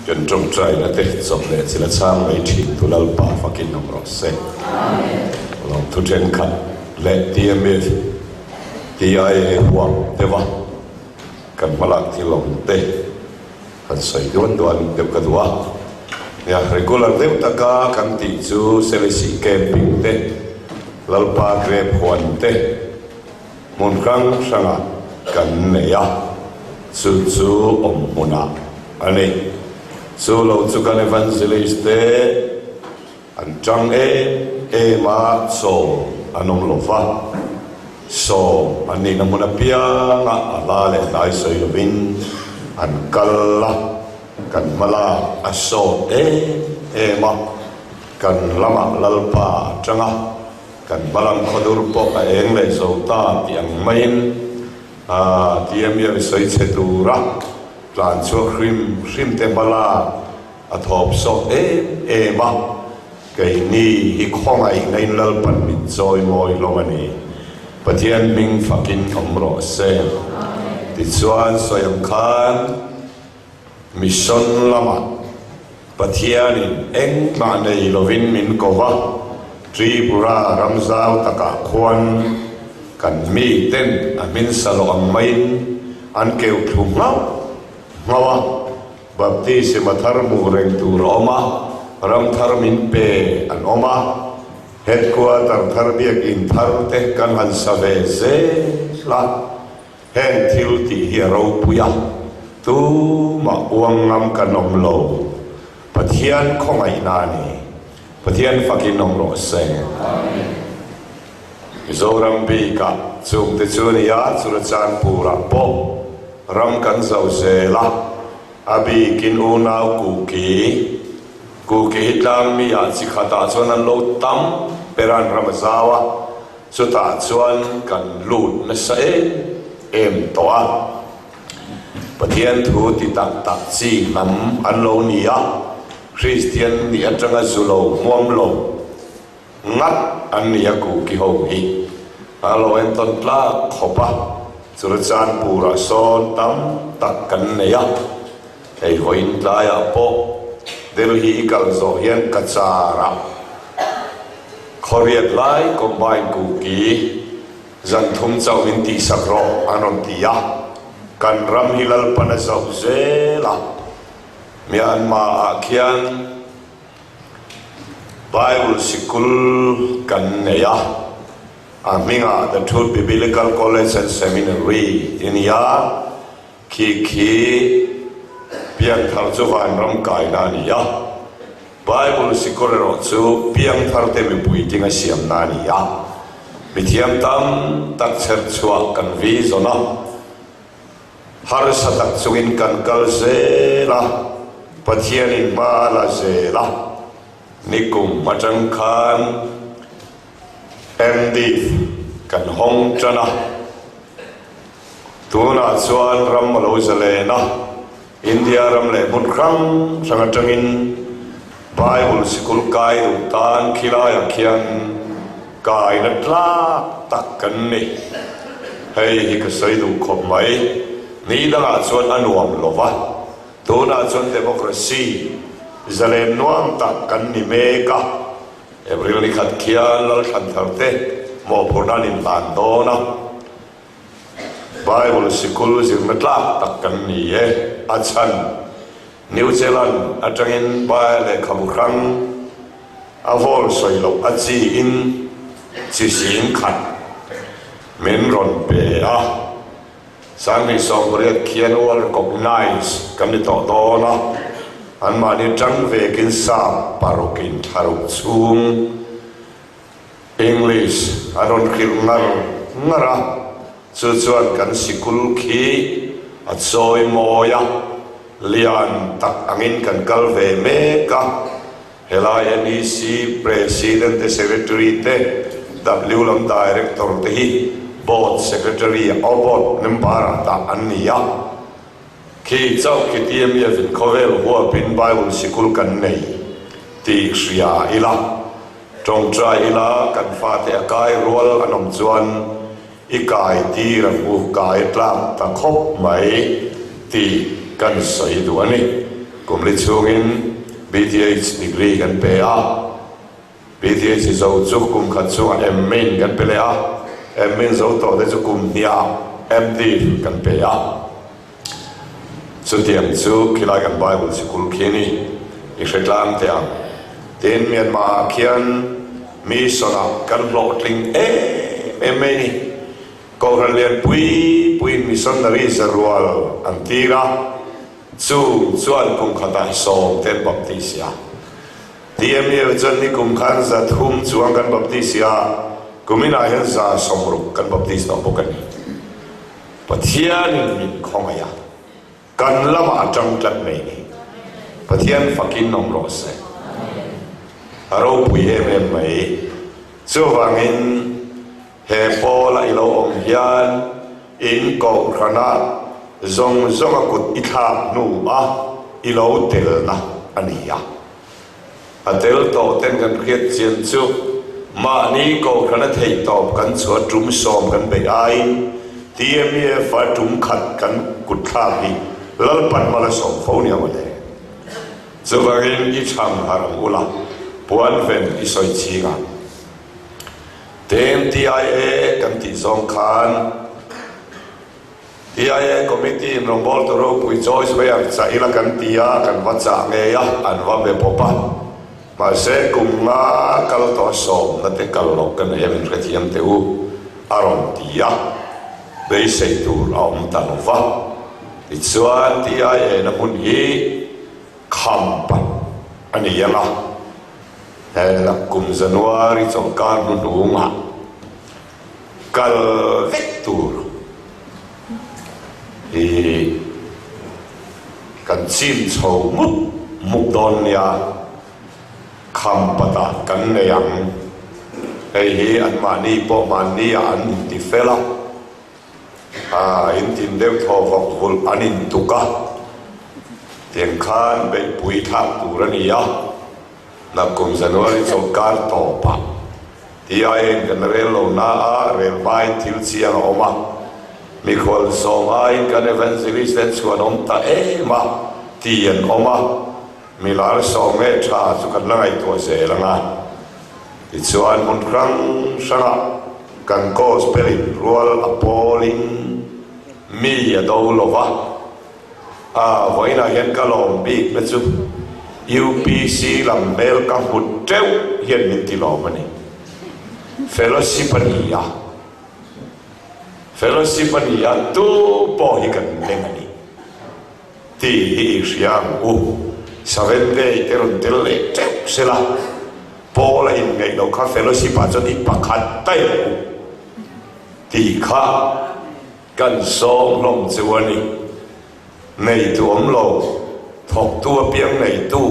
Kan tawngtaina te chawp leh chil a chhang mai thin tu Lalpa fakin awm rawh se. Lawmthu thenkhat leh TMF, TIA huam deuha kan hmalak thil awm te han sawi duan duan deuh ka duh a. Nia, regular deuh taka kan tih chu Selesih camping te, Lalpa grape huan te, Hmun hrang hrangah kan nei a, chu chu awm hmunah a ni. Chu lo chu kan evangelist te an tang em em a, sawm an awm lo va, sawm an nihna hmun apiangah a hla leh hnai sawi lovin an kal a, kan hma lak a sawt em em a, kan lamah Lalpa a tang a. Kan hmalam khawdur pawh a eng leh zo ta tih ang maiin TMU i sawi chhe tura tlan chhuak hrim hrim te hmala a thawp sawk em em a, keini hi khawngaihna in Lalpan min chawi mawi hlawm a ni. Pathian hming fakin awm rawh se. Tichuan sawi ang khan. Mission lamah Pathianin engmah nei lovin min ko va, Tripura ram zau takah khuan kan miten a hmin sa loh ang maiin an keuh thlu nghauh nghauh a, Baptism a thar hmuh reng tur a awm a, ram thar min pe an awm a, Headquarter thar biakinn thar te kan han sa ve zel a. Heng thil tih hi a ropui a, tumah uang ngam kan awm lo. Pathian khawngaihna a ni. Pathian fakin awm rawh se. Mizoram bikah chungte chu a ni a, Churachandpur-ah pawh ram kan zo zel a, a bikin unau Kuki, Kuki hi tlangmi ah chi khatah chuan an lo tam ber a, an ram a zau a. Chutah chuan kan lut nasa em em tawh a, Pathian thu ti tak tak chi hnam an lo ni a, Kristian nih atanga zu lo hmuam lo ngat an ni a Kuki ho hi a lo entawn tlak khawp a, Churachandpur-ah sawn tam tak kan nei a, hei vawiin tlaiah pawh Delhi i kal zawh hian Kachar-ah Khawriat lai combine kuki zan thum chauh min tihsak rawh an rawn ti a, kan ram hi Lalpan a zauh zel a, Myanmar ah khian Bible sikul kan nei a, a hmingah The Truth Biblical College and Seminary tih a ni a, khi khi pianthar chu vanram kaina a ni a. Bible sikawr erawh chu piangthar te mipui tinga siamna a ni a, mithiam tam tak chher chhuah kan vi zawn a, harsa tak chungin kan kal zel a, Pathianin hma a la zel a, nikum atang khan MDiv kan hawng tan a, tunah chuan ram a lo zalen a. India ram leh hmun hrang hrang atangin Bible sikul kai duh tan khilaiah khian kaina tlak tak kan ni. Hei hi ka sawi duh khawp mai. Ni dangah chuan a nuam lo va, tunah chuan democracy zalen nuam tak kan ni mek a. April ni khat khian Lalthlanthar te mawhphurhna an inhlan dawn a. Bible sikul zirna tlak tak kan ni e. A chhan, New Zealand atangin Baia lehkhabu hrang a vawl sawi loh a chi in chi sing khat min rawn pe a. Sanghnih 80 khian World Recognise kan ni tawh dawn a, anmahni tang vekin sap parukin thlaruk chhung English a rawn hrilh ngar ngar a, chu chuan kan sikul khi a chawi mawi a, lian tak angin kan kal ve mek a, helai NEC President te Secretary te, W lam Director te hi Board Secretary or Board Member ah dah an ni a, khi chauh khi TMF in khawvel huapin Bible sikul kan nei tih hria ila. Tawngtai ila kan fate a kai rual an awm chuan i kai tir a hmu kai tlak ta khawp mai. Tih kan sawi duh a ni. Kum li chhungin BTH degree kan pe a, BTH zo chu kum khat chhungah MIn kan pe leh a, MIn zo tawh te chu kum hniah MD kan pe a. Chutiang chu khilai kan Bible sikul khi a ni, i hre tlang teh ang. Tin, Myanmar ah khian mission ah kan hlawhtling em em mai a ni. Kohhran lian pui puiin missionary zarual an tir a, chung chuan kum khatah sawmte an baptisi a. TMU chuan nikum khan 300 chuang kan baptisi a, kuminah hian 60 kan baptisi tawh bawk a ni. Pathianin min khawngaih a. Kan lamah a tang tlat mai ni. Pathian fakin awm rawh se. A ropui em em mai. Chuvangin he pawla i lo awm hian in kohhrana zawng zawnga kut i thlak hnu a i lo telna a ni a. A tel tawh ten kan hriat chian chu mahni kohhrana theihtawp kan chhuah tum sawm kan beih aiin TMEF a tum khat kan kut thlak hi Lalpan mal a sawm fo nia mawle. Chuvangin i chhang har ang ula, puan ven i sawi ching a. TMTIA kan tih zawng khan TIA Committee in rawngbawltu ropui Joyce Weir chah ila kan ti a, kan va chah ngei a, an va be pawp a. Mahse kum nga kal tawh sawmna te kal loh ka nei a min hrethiam teh u a rawn ti a, beisei tur a awm ta lo va. Tichuan TIA na hmun hi kham pat a ni ang a, he kum January chawlhkar hnuhnungah Kal vek tur hi kan chim chho mup mup dawn nia, khampatah kan nei ang. Hei hi anmahni pawh hmanni ah an inti fel a, in tin deuh thaw vawk vulh an intuk a, tiang khan beihpui thlak tur a ni a. Nakkum January chawlhkar tawpah TIA-in kan rel lo na a, rel hmain thil chiang a awm a. Mikhual sawm aiin kan evangelist te chuan awm ta em a ti an awm a, milar sawm nge tha chu kan la ngaihtuah zel ang a. Tichuan hmun hrang hrangah kan gospel-in rual a pawlin mi a do lo va. A vawiinah hian ka lawm bik na chu UPC lam hmel ka hmu teuh hian min ti lawm a ni. Fellowship a ni a, fellowship a ni a, tu pawh hi kan leng a ni tih hi i hria ang u. Seventh day te rawn tel leh teuh sela, Paul a inngaih loh kha fellowship ah chuan i pakhat daih ang u tih kha. Kan sawm hlawm chu a ni. Neitu awm lo, thawktu apiang neitu,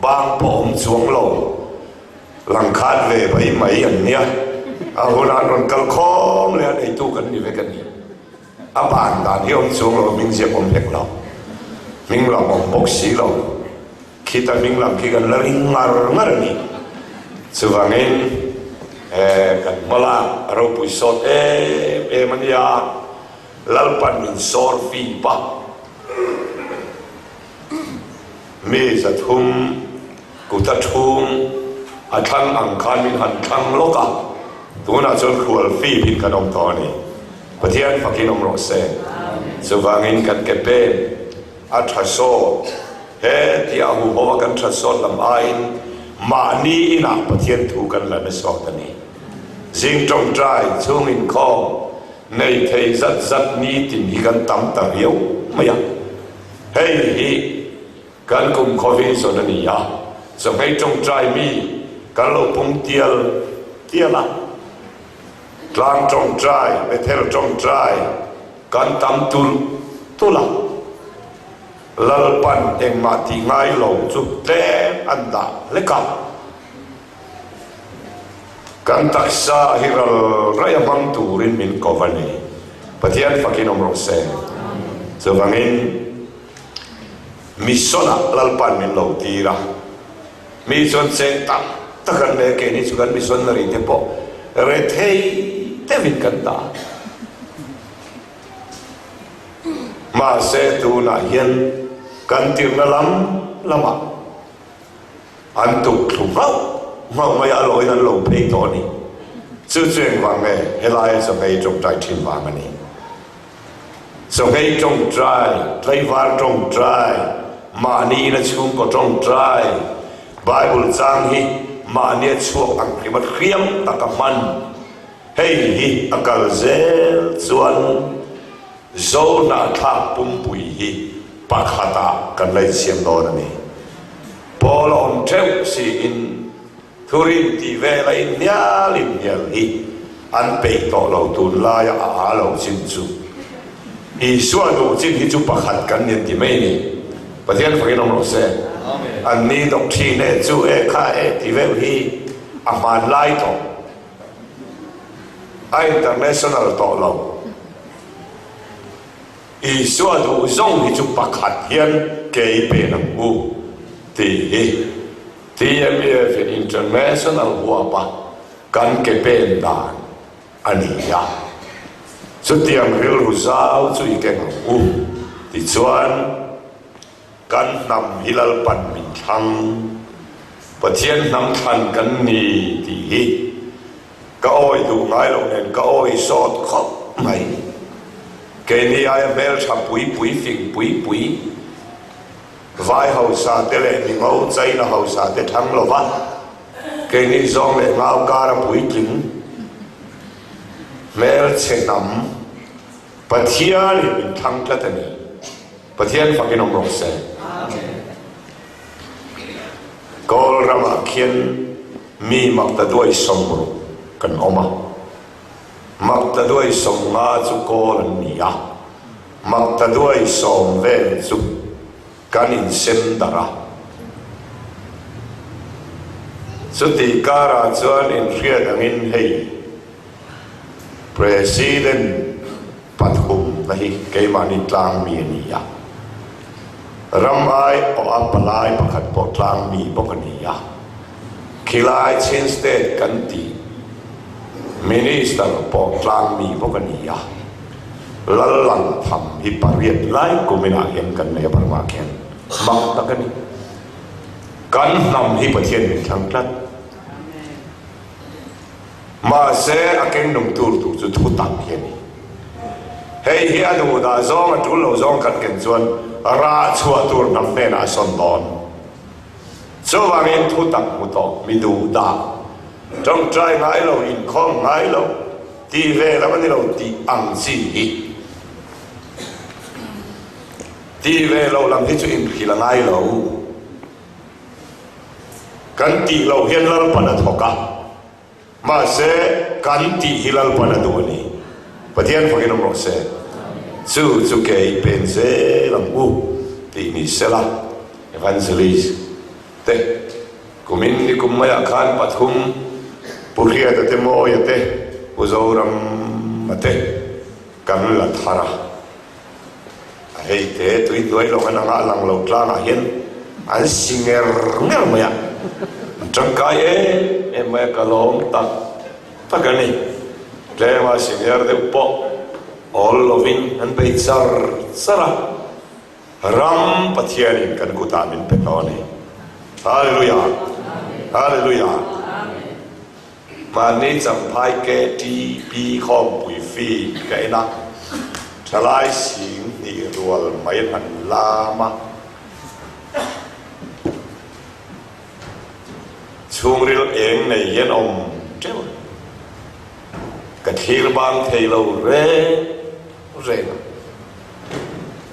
bang pawh awm chuang lo, langkhat ve mai mai an nia. A hunah an rawn kal khawm leh a, neitu kan ni vek a ni. A ban dan hi awm chuang lo, hming ziak awm hlek lo, hming lam awm bawk si lo. Khita hming lam khi kan la ring ngar ngar a ni. Chuvangin kan hmalak a ropui sawt em em a nia, Lalpan min sawr fip a, mi 300 kuta thum a thlang ang khan min han thlang lawk a, tunah chuan hrual fip in kan awm tawh a ni. Pathian fakin awm rawh se. Chuvangin kan ke pen a tha sawt. He tia huho a kan that sawt lam aiin mahni inah Pathian thu kan la na sawt a ni. Zing tawngtai, chhung inkhawm, nei thei zat zat nitin hi kan tam ta riau mai a. Hei hi kan kum khawvin zawn a ni a, chawhmei tawngtai mi kan lo pung tial tial a. Tlang tawngtai, Bethel tawngtai kan tam tulh tulh a. Lalpan engmah tih ngai lo chu tlem an dah hlek a, kan taksa hi ral raih a hmang turin min ko a ni. Pathian fakin awm rawh se. Chuvangin mission-ah Lalpan min lo tir a, mi chuan cheng tam tak an nei a, keini chu kan missionary te pawh rethei deuhin kan dah. Mahse tunah hian kan tirhna lam lamah an tuk thlu nghauh nghauh mai a, a lawiin an lo phei tawh a ni. Chu chu engvang nge helaia chawhmei tawngtai thin vang a ni. Chawhmei tawngtai, tlaivar tawngtai, mahni ina chhungkaw tawngtai, Bible chang hi mahnia chhuak ang hrima hriam taka hman hei hi a kal zel chuan Zo hnahthlak pumpui hi pakhatah kan la insiam dawn a ni. Pawl a awm theuh siin thurin tih vela inhnial inhnial hi an peih tawh lo tunlaia a aa lo chin chu. Isua duh chin hi chu pakhat kan ni an ti mai ni. Pathian fakin awm rawh se. An ni doctrine e chu e kha e ti veuh hi a hmanlai tawh. A international tawh lo. Isua duh zawng hi chu pakhat hian ke i pen ang u tih hi TMEF in international huapa kan ke pen dan a ni a. Chutiang rilru zau chu i keng ang u tichuan Kan hnam hi Lalpan min thlang, Pathian hnam thlan kan ni tih hi ka awi duh ngai loh nen ka awi sawt khawp mai. Keini aia hmeltha pui pui fing pui pui vai hausa te leh mingo China hausa te thlang lova keini zawng leh ngau kara puitling hmelchhe hnam Pathianin min thlang tlat a ni. Pathian fakin awm rawh se. Kawl ramah khian mi maktaduai sawmruk kan awm a. Maktaduai 50 chu kawl an ni a, maktaduai 10 vel chu kan insem darh a. Chutih karah chuan inhriat angin hei President Pathumna hi keimahni tlangmi a ni a, ram ai awh a palai pakhat pawh tlangmi bawk a ni a, khilai Chin State kan tih Minister pawh tlangmi bawk a ni a, lal lang tham hi pariat lai kuminah hian kan nei a Burma khian mak tak a ni. Kan hnam hi Pathian min thlang tlat. Mahse, a keng nung tur tur chu thu tak hi a ni. Hei hi a duh dah zawng a tul lo zawng kan ken chuan rah chhuah tur hnam hnenah a sawn dawn. Chuvangin thu tak hmu tawh mi duh dah, tawngtai ngai lo, inkhawm ngai lo, tih ve lam a ni lo tih ang chi hi tih ve lo lam hi chu inhrilh a ngai lo. Kan tih loh hian Lalpan a thawk a, mahse kan tih hi Lalpan a duh a ni. Pathian fakin awm rawh se. Chu chu ke i pen zel ang u tih ni sela, Evangelist te kumin ni kum maiah khan pathum Pu Hriata te Mawia te Pu Zorama te kan la thar a. A hei te tui hnuai lawng an anga a lang lo tlangah hian an si nger nger mai a, an tangkai em em mai a, ka lawm tak tak a ni. Tlema si nger deuh pawh awl lovin an bei char char a, ram Pathianin kan kutah min pe tawh a ni. Hallelujah! Hallelujah! Mahni Champhai KTP khawmpui fee ka en a, thalai 2000 rual mai an han lam a. Chhungril eng nei hian awm teuh a, ka thlir bang thei lo reng reng a.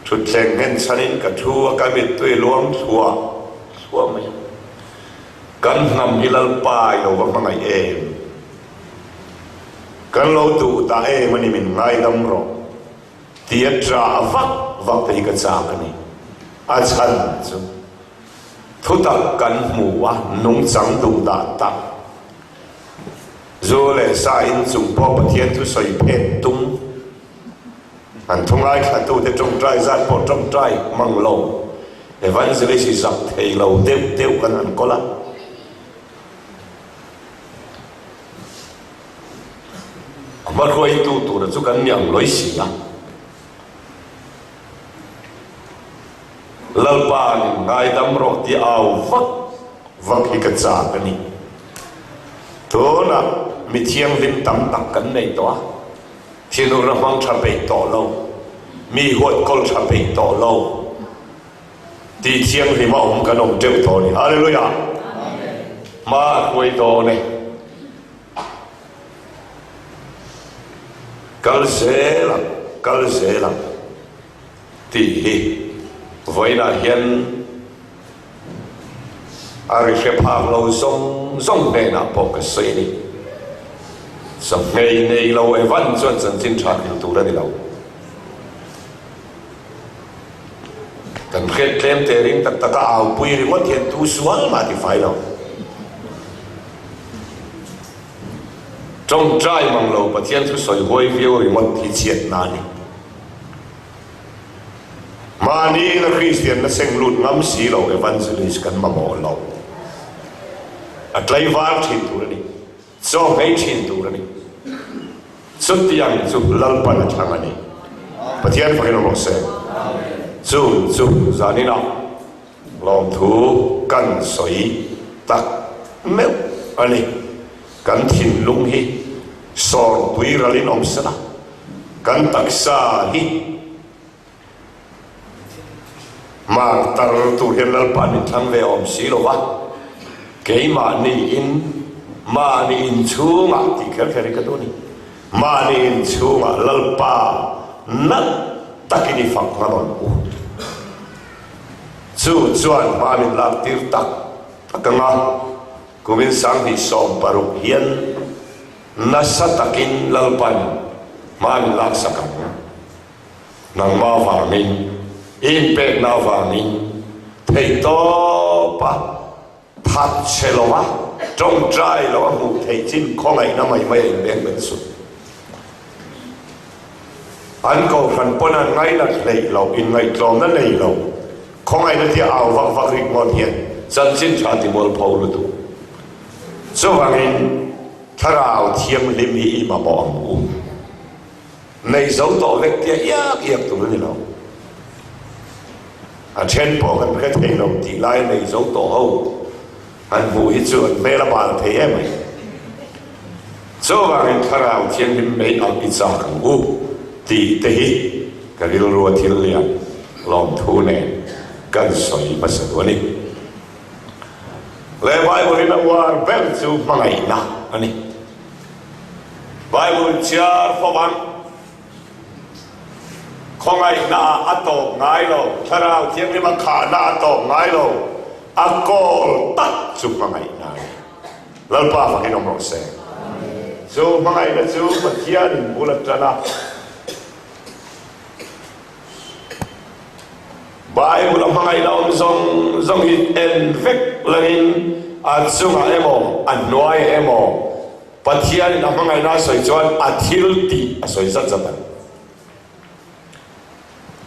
Thutthleng nghen chhanin ka thu a, ka mittui luang thluah thluah mai a. Kan hnam hi Lalpa i lo va hmangaih em? Kan lo duh ta em a ni min ngaidam rawh tia ṭah vak vak te hi ka chak a ni. A chhan chu thutak kan hmu a, nungchang duh dah tak. Zu leh sa in chung pawh Pathian thusawi phet tum. An thu ngaithlatute tawngtai zat pawh tawngtai mang lo, evangelist hi zak thei lo deuh deuh kan han kawl a. A hma hruaitu tura chu kan ni ang lawi si a. Lalpa min ngaidam rawh tih au vak vak hi ka chak a ni. Tunah mi thianghlim tam tak kan nei tawh a, thinurna hmang tha peih tawh lo, mi huat kawl tha peih tawh lo tih thianghlim a awm kan awm teuh tawh a ni. Hallelujah! Hma a hruai dawn e. Kal zel ang, kal zel ang tih hi vawiinah hian a ri hre phak lo zawng zawng hnenah pawh ka sawi a ni. Chawhmei nei lo Evan chuan chanchin tha hril tur a ni lo. Kan hriat tlem te ring tak taka aupui ringawt hian tu sual mah ti fai lo. Tawngtai mang lo Pathian thu sawi huai viau ringawt hi chhiatna a ni. Mahni ina Kristianna seng lut ngam si lo evangelist kan mamawh lo. A tlaivar thin tur a ni. Chaw nghei thin tur a ni. Chutiang chu Lalpan a thlang a ni. Pathian fakin awm rawh se. Chung chu zaninah lawmthu kan sawi tak meuh a ni. Kan thinlung hi sawr tui ralin awm sela, kan taksa hi Martar tur hian Lalpa min thlang ve awm si lo va, keimahni in mahni inchhungah tih kher kher hi ka duh a ni. Mahni inchhungah Lalpa nalh takin i fak ngam ang u. Chu chuan hma min lak tir tak tak ang a, kumin 2016 hian nasa takin Lalpan hma min laksak ang. Nangmah vangin, i inpekna avangin theihtawpa that che lova tawngtai lo a hmuh theih chin khawngaihna mai mai a inbeng bet suh. An kohhran pawn an ngainat hleih lo, inngaihtlawmna nei lo, khawngaihna tia au vak vak rikngawt hian chanchin tha ti mualpho lutuk. Chuvangin Thlarau Thianghlim hi i mamawh ang u. Nei zo tawh vek tia iak iak tur a ni lo. A then pawh kan hre thei lo tih laia nei zo tawh ho han hmuh hi chu an hmel a bal thei em mai. Chuvangin Thlarau Thianghlim mei alh i chak ang u tih te hi ka rilrua thil lian lawmthu nen kan sawi hmasa duh a ni. Leh Bible in a uar ber chu hmangaihna a ni. Bible chhiar fo ang. Khawngaihna ah a tawp ngai lo, Thlarau Thianghlim a khahna a tawp ngai lo, a kawl tak chu hmangaihna a ni. Lalpa fakin awm rawh se. Chu hmangaihna chu Pathianin bul a tan a. Bible a hmangaihna awm zawng zawng hi en vek langin a chungah emaw a hnuaiah emaw Pathianin a hmangaihna a sawi chuan a thil tih a sawi zat zat ang.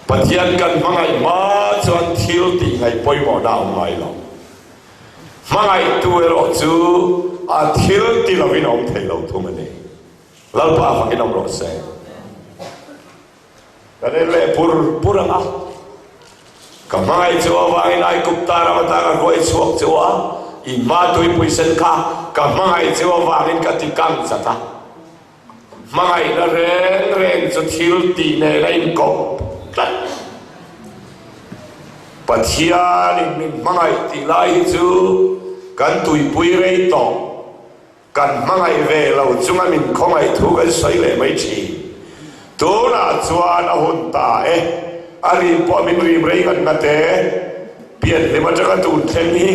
Pathian kan hmangaih hma chuan thil tih ngaih pawimawhna a awm ngai lo. Hmangaihtu erawh chu a thil ti lovin a awm thei lo thung a ni. Lalpa fakin awm rawh se. Ka rel leh pur pur ang a, ka hmangaih chu avangin Aigupta ram ata ka hruai chhuak chu a, i hma tuipui sen kha ka hmangaih chu avangin ka ti kang zat a. Hmangaihna reng reng chu thil tih nen a inkawp tlat. Pathianin min hmangaih tih lai hi chu kan tuipui rei tawh. Kan hmangaih ve lo chunga min khawngaih thu kan sawi leh mai thin. Tunah chuan a hun ta e. A rim pawh min rim rei ngat ngat e. Pianhlim atanga tun thleng hi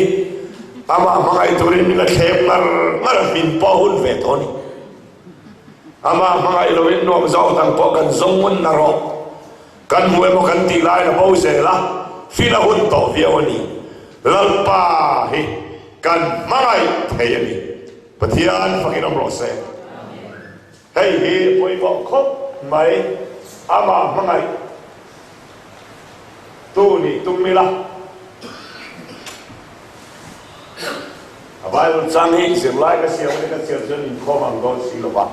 amah hmangaih turin min la thlem ngar ngar a, min pawh a hun ve tawh a ni. Amah hmangaih loin nuam zawk dang pawh kan zawng ngun na rawh. Kan hmu emaw kan tih laiin a bo zel a, fil a hun tawh viau a ni. Lalpa hi kan hmangaih thei a ni. Pathian fakin awm rawh se. Hei hi pawimawh khawp mai, amah hmangaih tu nih tum ila. A Bible chang hi zirlai ka siam a ni, ka chhiar chuan inkhawm ang dawn si lo va.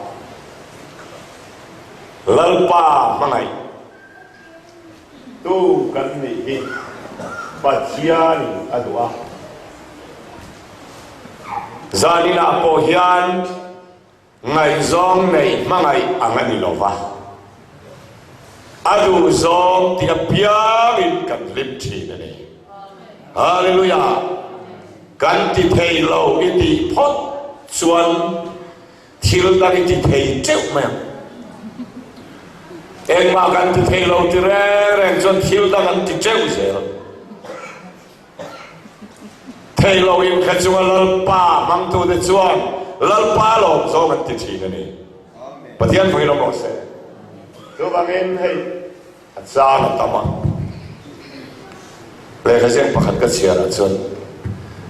Lalpa hmangaih tu kan nih hi. Pathianin a duh a. Zaninah pawh hian ngaihzawng neih hmangaih ang a ni lo va, a duhzawng tih apiangin kan hlim thin a ni. Hallelujah! Kan ti thei lo i tih phawt chuan thil dang i ti thei teuh mai ang. Engmah kan ti thei lo ti reng reng chuan thil dang an ti teuh zel. Thei lo in kha chunga Lalpa hmangtute chuan Lalpa lawm zawng an ti thin a ni. Pathian vawi lawm rawh se. Chuvangin hei a chang a tam a. Lehkha ziak pakhat ka chhiarah chuan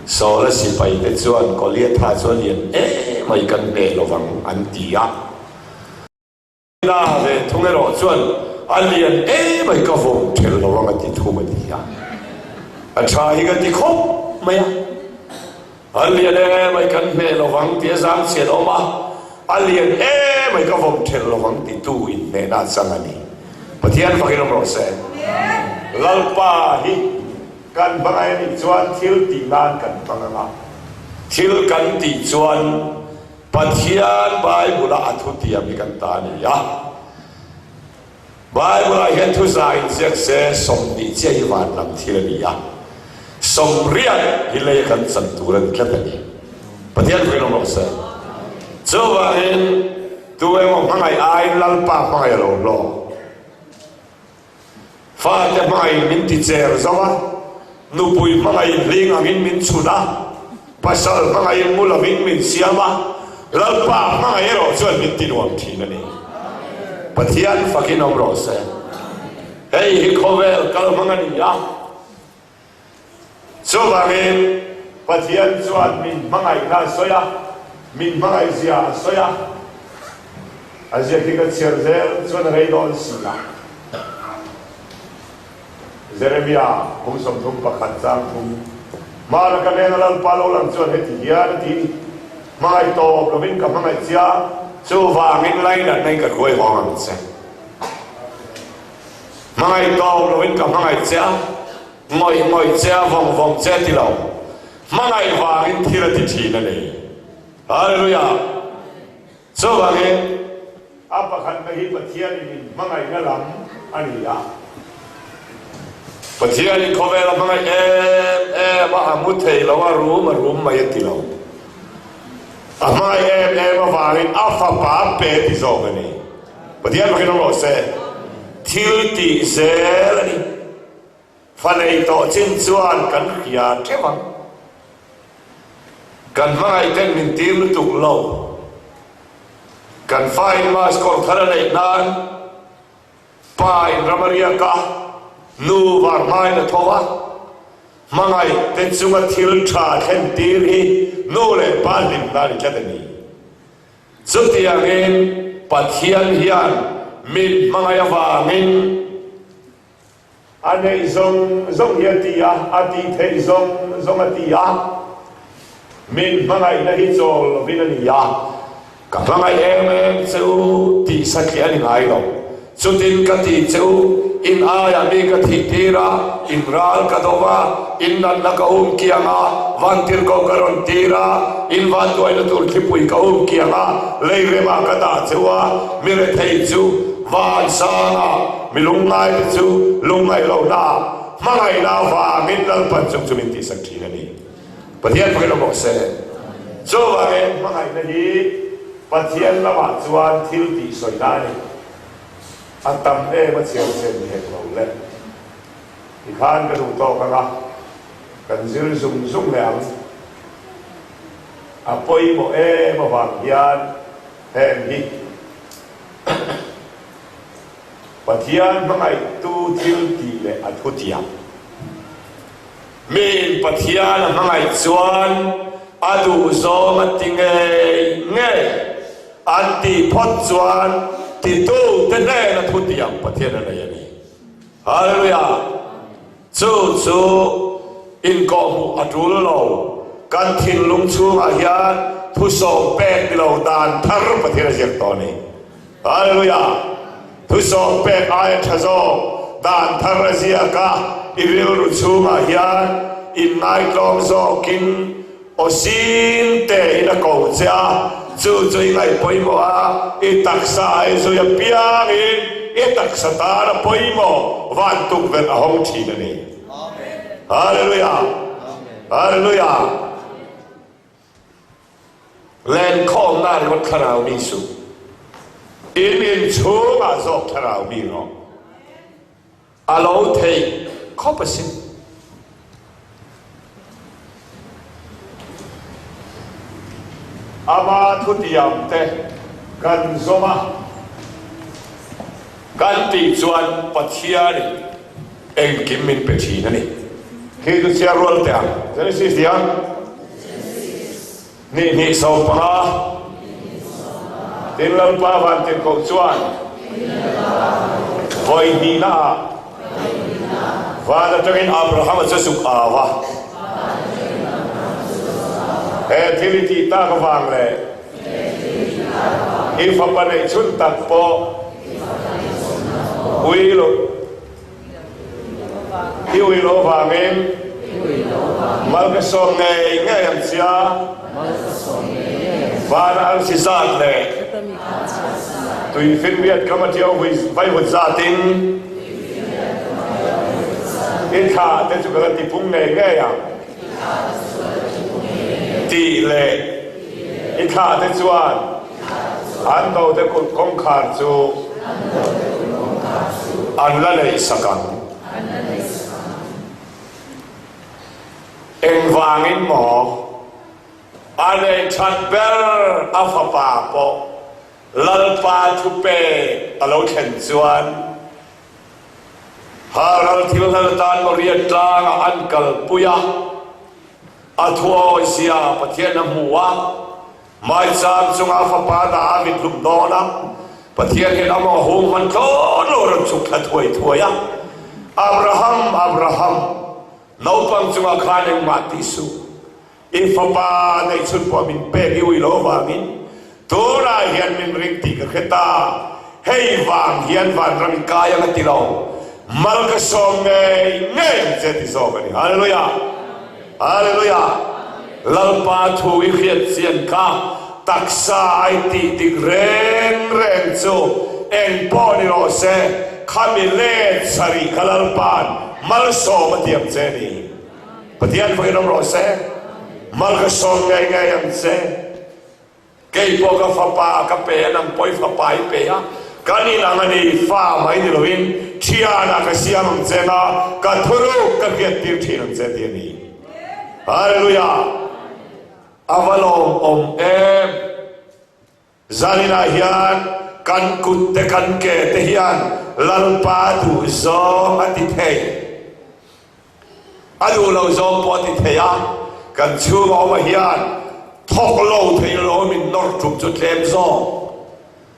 Saula sipaite chuan Goliatha chu a lian emai kan hneh lovang an ti a. La ve thung erawh chuan a lian emai ka vawm thelh lo ang a ti thum a ni a, a tha hi ka ti khawp mai a, a lian emai kan hmeh lo vang tih a zang chhiat awm a, a lian emai ka vawm thelh lo vang ti tu inhmehna a chang a ni. Pathian fakin awm rawh se. Lalpa hi kan hmangaih a nih chuan thil tih nan kan hmang ang a, thil kan tih chuan Pathian Bible-a a thutiam hi kan ta a ni a. Bible-ah hian thu za inziak se 20 chiah hi van lam thil a ni a, 80 hi leia kan chan tur a ni tlat a ni. Pathian thuin awm rawh se. Chuvangin tu emaw hmangaih aiin Lalpa hmangaih a lo hlawk. Fate hmangaih min ti cher zo a, nupui hmangaih hling angin min chhun a, pasal hmangaih mu lovin min siam a, Lalpa hmangaih erawh chuan min ti nuam thin a ni. Pathian fakin awm rawh se. Hei hi khawvel kal hmang a ni a. Chuvangin Pathian chuan min hmangaihna a sawi a, min hmangaihzia a sawi a. A ziak hi ka chhiar zel chuan a rei dawn si a. Jeremia kum 31 chang thum, Hmana ka nena Lalpa lo lang chuan heti hian a ti, Hmangaih tawp lovin ka hmangaih chia, chuvangin lainatna in ka hruai hawng ang che. Hmangaih tawp lovin ka hmangaih che a, ngawih ngawih che a, vawng vawng che a ti lo. Hmangaih vangin thil a ti thin a ni. Hallelujah! Chuvangin a pakhatna hi Pathianin in hmangaihna lam a ni a. Pathianin khawvel a hmangaih em em a, a mu thei lo a, rum a rum mai a ti lo. A hmangaih em em avangin a fapa pe ti zawk a ni. Pathian fakin awm rawh se. Thil tih zel a ni. Fa nei tawh chin chuan kan hria theuh ang. Kan hmangaih ten min tir lutuk lo. Kan fa in mask kawr thar a neih nan pa in ram a riak a, nu var hmain a tho a. Hmangaih te chunga thil tha thlen tir hi nu leh pa hlimna a ni tlat a ni. Chutiangin Pathian hian min hmangaih avangin a neih zawng zawng hi a ti a, a tih theih zawng zawng a ti a, min hmangaihna hi chawl lovin a ni a. Ka hmangaih em em che u tih satliah a ni ngai lo. Chutin ka ti che u, in aiah mi ka thih tir a, in ral ka do va, in natna ka um kiang a, vantirhkoh ka rawn tir a, in vanduaina tur thlipui ka um kiang a, lei remah ka dah che u a, mi rethei chu van sangah, mi lungngaite chu lungngaih lohnaah, hmangaihna avangin Lalpan chung chu min tihsak thin a ni. Pathian hmangaih lo rawh se. Chuvangin hmangaihna hi Pathian lamah chuan thil tih sawina a ni. A tam em a chhiar chhiar ni hek lo le. Tikhan ka duh tawk ang a, kan zir zung zung leh ang. A pawimawh em avang hian heng hi Pathian hmangaihtu thil tih leh a thutiam. Miin Pathian a hmangaih chuan a duhzawng a ti ngei ngei an tih phawt chuan titute hnena thutiang Pathian a nei a ni. Hallelujah! Chu chu inkawhhmuh a tul lo. Kan thinlung chhungah hian thusawm pek ni lo dan thar Pathian a ziak tawh a ni. Hallelujah! Thusawm pek aia tha zawk dan thar a ziak a. i rilru chhungah hian inngaitlawm zawkin aw sin tein a ko che a, chu chu i ngaih pawimawh a, i taksa ai zui apiangin i taksa tan a pawimawh van tukverh a hawng thin a ni. Hallelujah! Hallelujah! Lenkhawmna ringawt thlarau mi suh. In inchhungah zawk thlarau mi rawh. A lo theih khawp asin. Ama thutiam te kan zawm a, kan tih chuan Pathianin engkim min pe thin a ni. Khi chu chhiar rual teh ang. Genesis tia? Hnih hnih 15. Tin Lalpa Vantirhkoh chuan vawi hnihna ah van atangin Abrahama chu zuk au a. He thil i tih tak avang leh i fapa neih chhun tak pawh ui lo I ui lo vangin mal ka sawm ngei ngei ang chia, vana arsi zat leh tuifinriat kam a ṭiau vaivut zatin i thlah te chu ka la tipung ngei ngei ang tih leh i thlah te chuan An note kut kawngkhar chu an la neih sak ang. Engvangin maw a neih that ber a fapa pawh Lalpa thupek a lo thlen chuan Haral thil hlan atan Moria tlangah an kalpui a, a thuawizia Pathian a hmu a. Maicham chunga fapa dah a mit hlum dawn a, Pathian hian amah hung hman thlawt lo rawn chhuk thla thuai thuai a, Abraham, Abraham, naupang chungah khan engmah tih suh, i fapa neihchhun pawh min pek i ui lo vangin tunah hian min ring tih ka hre ta, hei vang hian vanram i kai ang a ti lo, mal ka sawm ngei ngei ang che ti zawk a ni. Hallelujah! Hallelujah! Lalpa thu i hriat chian kha taksa ai tih dik reng reng chu eng pawh ni rawh se, khami let sarih kha Lalpa'n malsawm a tiam che a ni. Pathian pawhin awm rawh se, mal ka sawm ngei ngei ang che. Kei pawh ka fapa ka pe a, nang pawh i fapa i pe a, kan inang a ni, fa mai ni loin thianah ka siam ang che nga, ka thuruk ka hriattir thin ang che ti a ni. Hallelujah! A va lawmawm em! Zaninah hian kan kut te kan ke te hian Lalpa duh zawng a ti thei. A duh lo zawng pawh a ti thei a, kan chhunga awma hian thawk lo thei lo min nawr tum chu tlem zawk.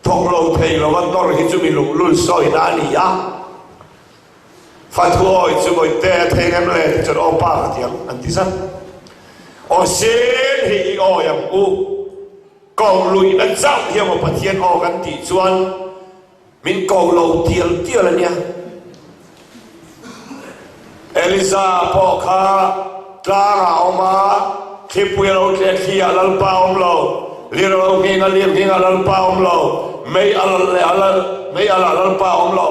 Thawk lo thei lova nawr hi chu mi luhlul sawina a ni a. Fathuawi chu Bawihte a thei ngem le ti chuan aw pa ka ti ang an ti zat. Aw sin hi i awi ang u. Koh luihna chauh hi emaw Pathian aw kan tih chuan Min ko lo tial tial a nia. Eliza pawh kha tlangah a awm a, thlipui a lo tleh thli ah Lalpa a awm lo, lir a lo nghing a, lir nghing ah Lalpa a awm lo, mei a lal leh a lal, mei a lah Lalpa a awm lo.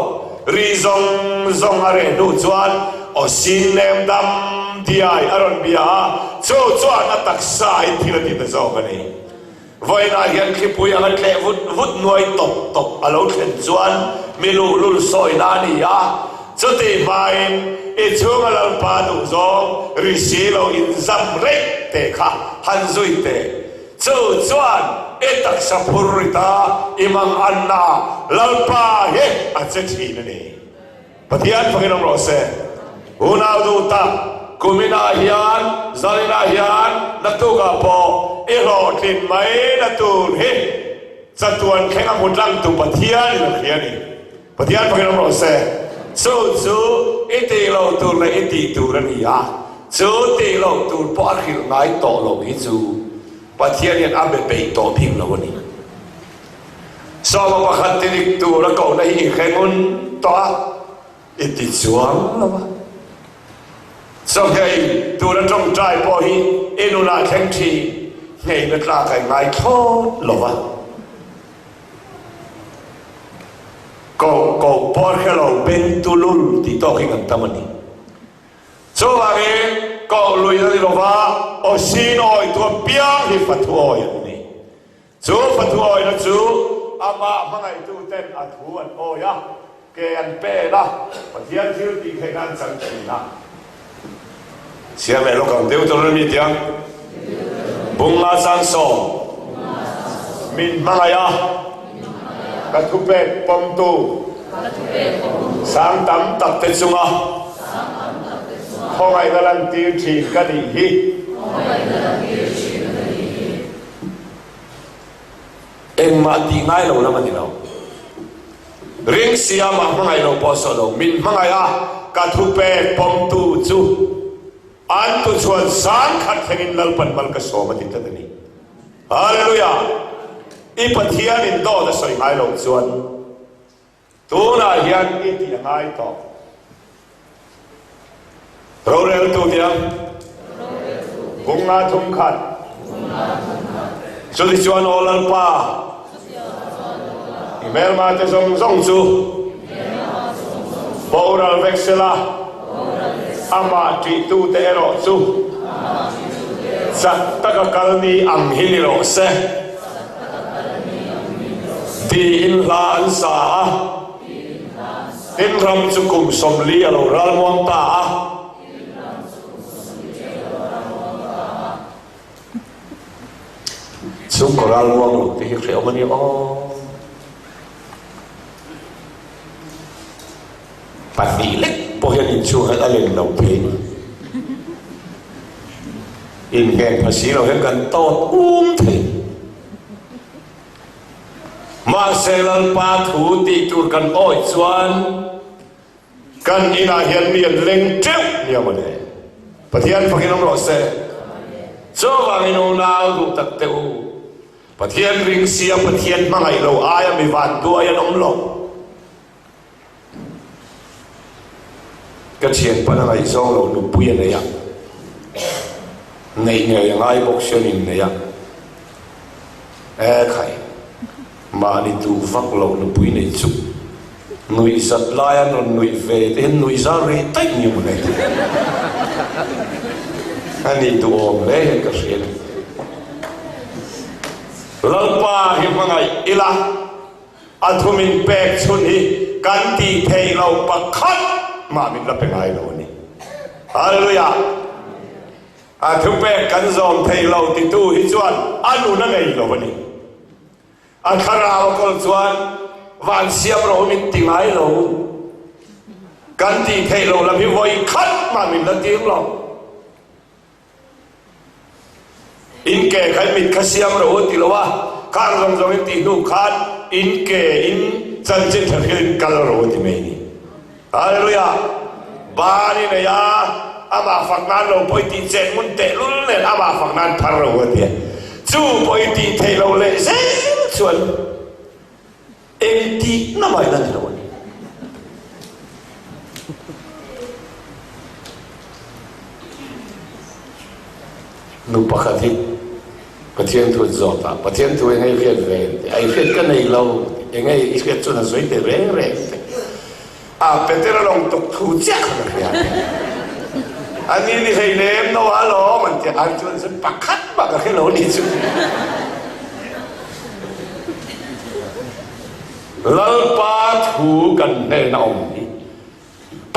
Ri zawng zawng a reh hnu chuan aw sin nem dam diai a rawn bia a, chu chuan a taksa in thil a ti ta zawk a ni. Vawiinah hian thlipui anga tleh vut vut nuai tawp tawp a lo thlen chuan mi luhlul sawina a ni a, chutih hmain i chhunga Lalpa duhzawng ri si lo inzam reng teh kha han zui teh. Chu chuan i taksa phur rit a, i manganna Lalpa hi a che thin a ni. Pathian fakin awm rawh se. Unau duh tak, kuminah hian, zaninah hian, naktukah pawh i hlawhtlin mai na tur hi chatuan thleng a hmu tlangtu Pathianin a hria a ni. Pathian fakin awm rawh se. Chu chu i tih loh tur leh i tih tur a ni a, chu tih loh tur pawh a hrilh ngai tawh loh hi chu Pathian hian a be peih tawh bik lo a ni. Sawma pakhat ti dik tur a kohna hi i hre ngun tawh a, i ti chuang lo a. Chawhmeh tura tawngtai pawh hi i nunah thleng thin hneihna tlak a ingai thlawt lo va. Koh koh pawh a hre lo beng tulul tih tawk hi kan tam a ni. Chuvangin koh lui a ni lo va, aw sin awi tu apiang hi fathu awi an ni. Chu fathu awina chu amah hmangaihtuten a thu an awi a, ke an pen a, Pathian thil tih theihna an chang thin a. Siam leh lawk ang Deuteronomy tiang Bunga Changsawm min hmangaih a, ka thupek pawmtu sang tam tak te chunga khawngaihna lantir thin ka nih hi. Engmah tih ngai lo lam a ni lo. Ring siamah hmangaih lo pawh saw lo. Min hmangaih a, ka thupek pawmtu chu an tuchhuan sangkhat thlengin Lalpan mal ka sawm a ti tlat a ni. Hallelujah! I Pathianin dawt a sawi ngai loh chuan. Tunah hian i tih a ngai tawh. Roreltu tiang bunga thum khat. Chutichuan aw Lalpa, i hmelma te zawng zawng chu boral vek sela, amah ṭihtute erawh chu chak taka kal ni ang hi ni rawh se. Tiin hla an sa a. Tin ram chu kum 40 a lo ralmuang ta a. Chhungkaw ralmuang lo te hi hrehawm a ni aw. 2 lek pawh hian inchhung hian a len lo thei. Innghen pha si lo hian kan tawt um thei. Mahse Lalpa thu tih tur kan awih chuan kan inah hian mi an leng teuh nia mawle. Pathian fakin awm rawh se. Chuvangin unau duh tak teh u, Pathian ring sia Pathian hmangaih lo aia mi vanduai an awm lo. Ka thianpa na ngaihzawng lo nupui a nei a, neih ngei a ngai bawk si an innei a, e khai, mahni duh vak lo nupui nei chu nuih zat lai an rawn nuih ve te hian nuih zar rih daih ni maw le a nih duhawm hle hian ka hria a ni. Lalpa hi hmangaih ila. A thu min pek chhun hi kan tih theih loh pakhat mah min la pe ngai lo a ni. Hallelujah! A thu pek kan zawm theih lo titu hi chuan a nun a nei lo a ni. A thlarau a kawl chuan van siam rawh u min ti ngai lo. Kan tih theih loh lam hi vawi khat mah min la tir lo. In ke kha in mit kha siam rawh u ti lo a, khang zawng zawng in tih hnu khan in ke in chanchin tha hrilh in kal rawh u ti mai a ni. Hallelujah! Ban i nei a, amah fak nan lo pawh i tih chet ngun tehlul nen amah fak nan phar rawh u a ti a. Chu pawh i tih theih loh leh zel chuan Engtihna mai la ni lo a ni. Nu pakhat hi Pathian thu an zawt a, Pathian thu eng ei hriat ve an ti a, ei hriat ka nei lo eng ei i hriat chuan a sawi teh reng reng te. A Petera lawng tuk thu chiah kha ka hria a ti. A ni ni hlei lem no a lawm an ti a, an chuan sawi pakhat mah ka hre lo a nih chu. Lalpa thu kan hnena awm hi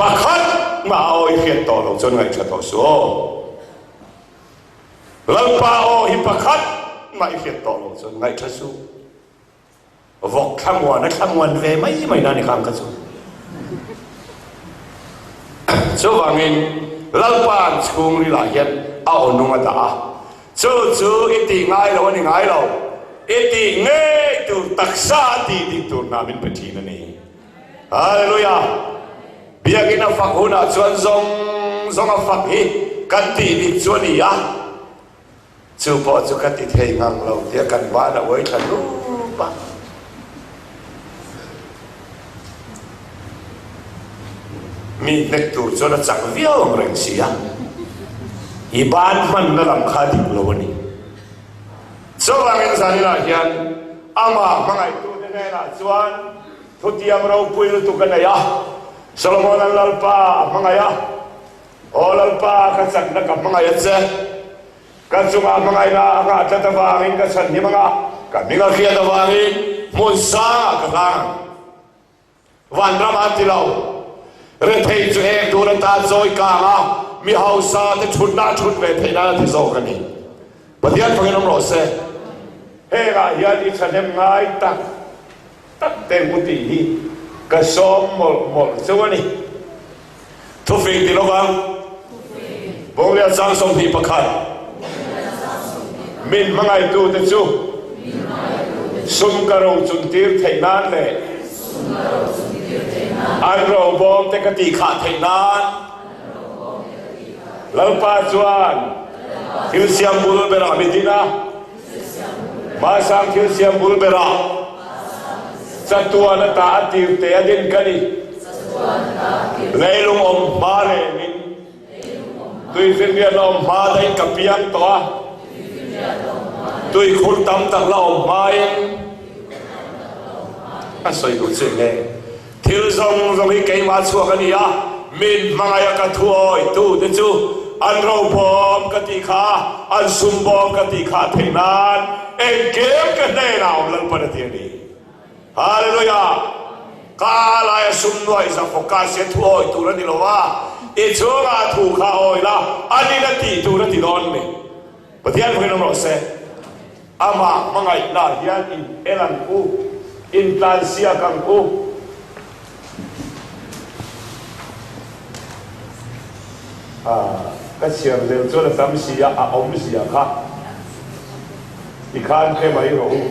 pakhat mah a aw i hriat tawh loh chuan ngaihṭha tawh suh aw. Lalpa aw hi pakhat mah i hriat tawh loh chuan ngaihṭha suh. Vawk thlamuan a thlamuan ve mai mai na ni khang kha chu. Chuvangin Lalpa an chhungrilah hian a aw nung a dah a, chu chu i tih ngai lo a ni ngai lo, i tih ngei tur taksa a tih dik tur hna min pe thin a ni. Hallelujah! Biakinn a fak hunah chuan zawng zawng a fak hi kan tih dik chu a ni a. Chu pawh chu ka ti thei ngang lo tia kan ban a uai thla hnup a. Mi hnek tur chuan a chak viau ang reng si a. I ban hmanna lam kha a dik lo a ni. Chuvangin zaninah hian amah hmangaihtute hnenah chuan thutiam ropui lutuk a nei a, Solomon-a'n Lalpa a hmangaih a, Aw Lalpa, ka chakna ka hmangaih a che. Ka chungah hmangaihna a ngah tlat avangin ka chhanhim anga, ka hming a hriat avangin hmun sangah ka hlang ang. Vanram a ti lo. Rethei chu ek tur atan zawi kang a, mi hausa te thutna a thut ve theih nan a ti zawk a ni. Pathian fakin awm rawh se. Hengah hian i thahnem ngai tak tak te hmu tih hi ka sawm mawlh mawlh cheu a ni. Thufing ti lovang. Bawnglia chang 21. Min hmangaihtute chu sum ka ro chuntir theih nan leh an robawm te ka tihkhah theih nan Lalpa chuan thil siam bul berah mi din a. Hmaisang thil siam bul berah chatuan ata a tir te a din ka ni. Leilung awm hma rengin tuifinriat la awm hma dahin ka piang tawh a, tuikhur tam tak la awm hmain a sawi duh che nge. Thil zawng zawng hi keimah chhuak a ni a, min hmangaih a ka thuawi te chu an robawm ka tih kha, an sumbawm ka tih kha theih nan engkim ka hnenah awm Lalpan a ti a ni. Hallelujah! Ka laia sum nuaih za focus hi a thuawi tur a ni lo a, i chhungah thu kha awi la, anin a tih tur a ti dawn ni. Pathian pawhin awm rawh se. Amah hmangaihna hian in el ang u, in tlansiak ang u. Ka chhiar zel chuan a tam si a, a awmzia kha tikhan hre mai rawh u.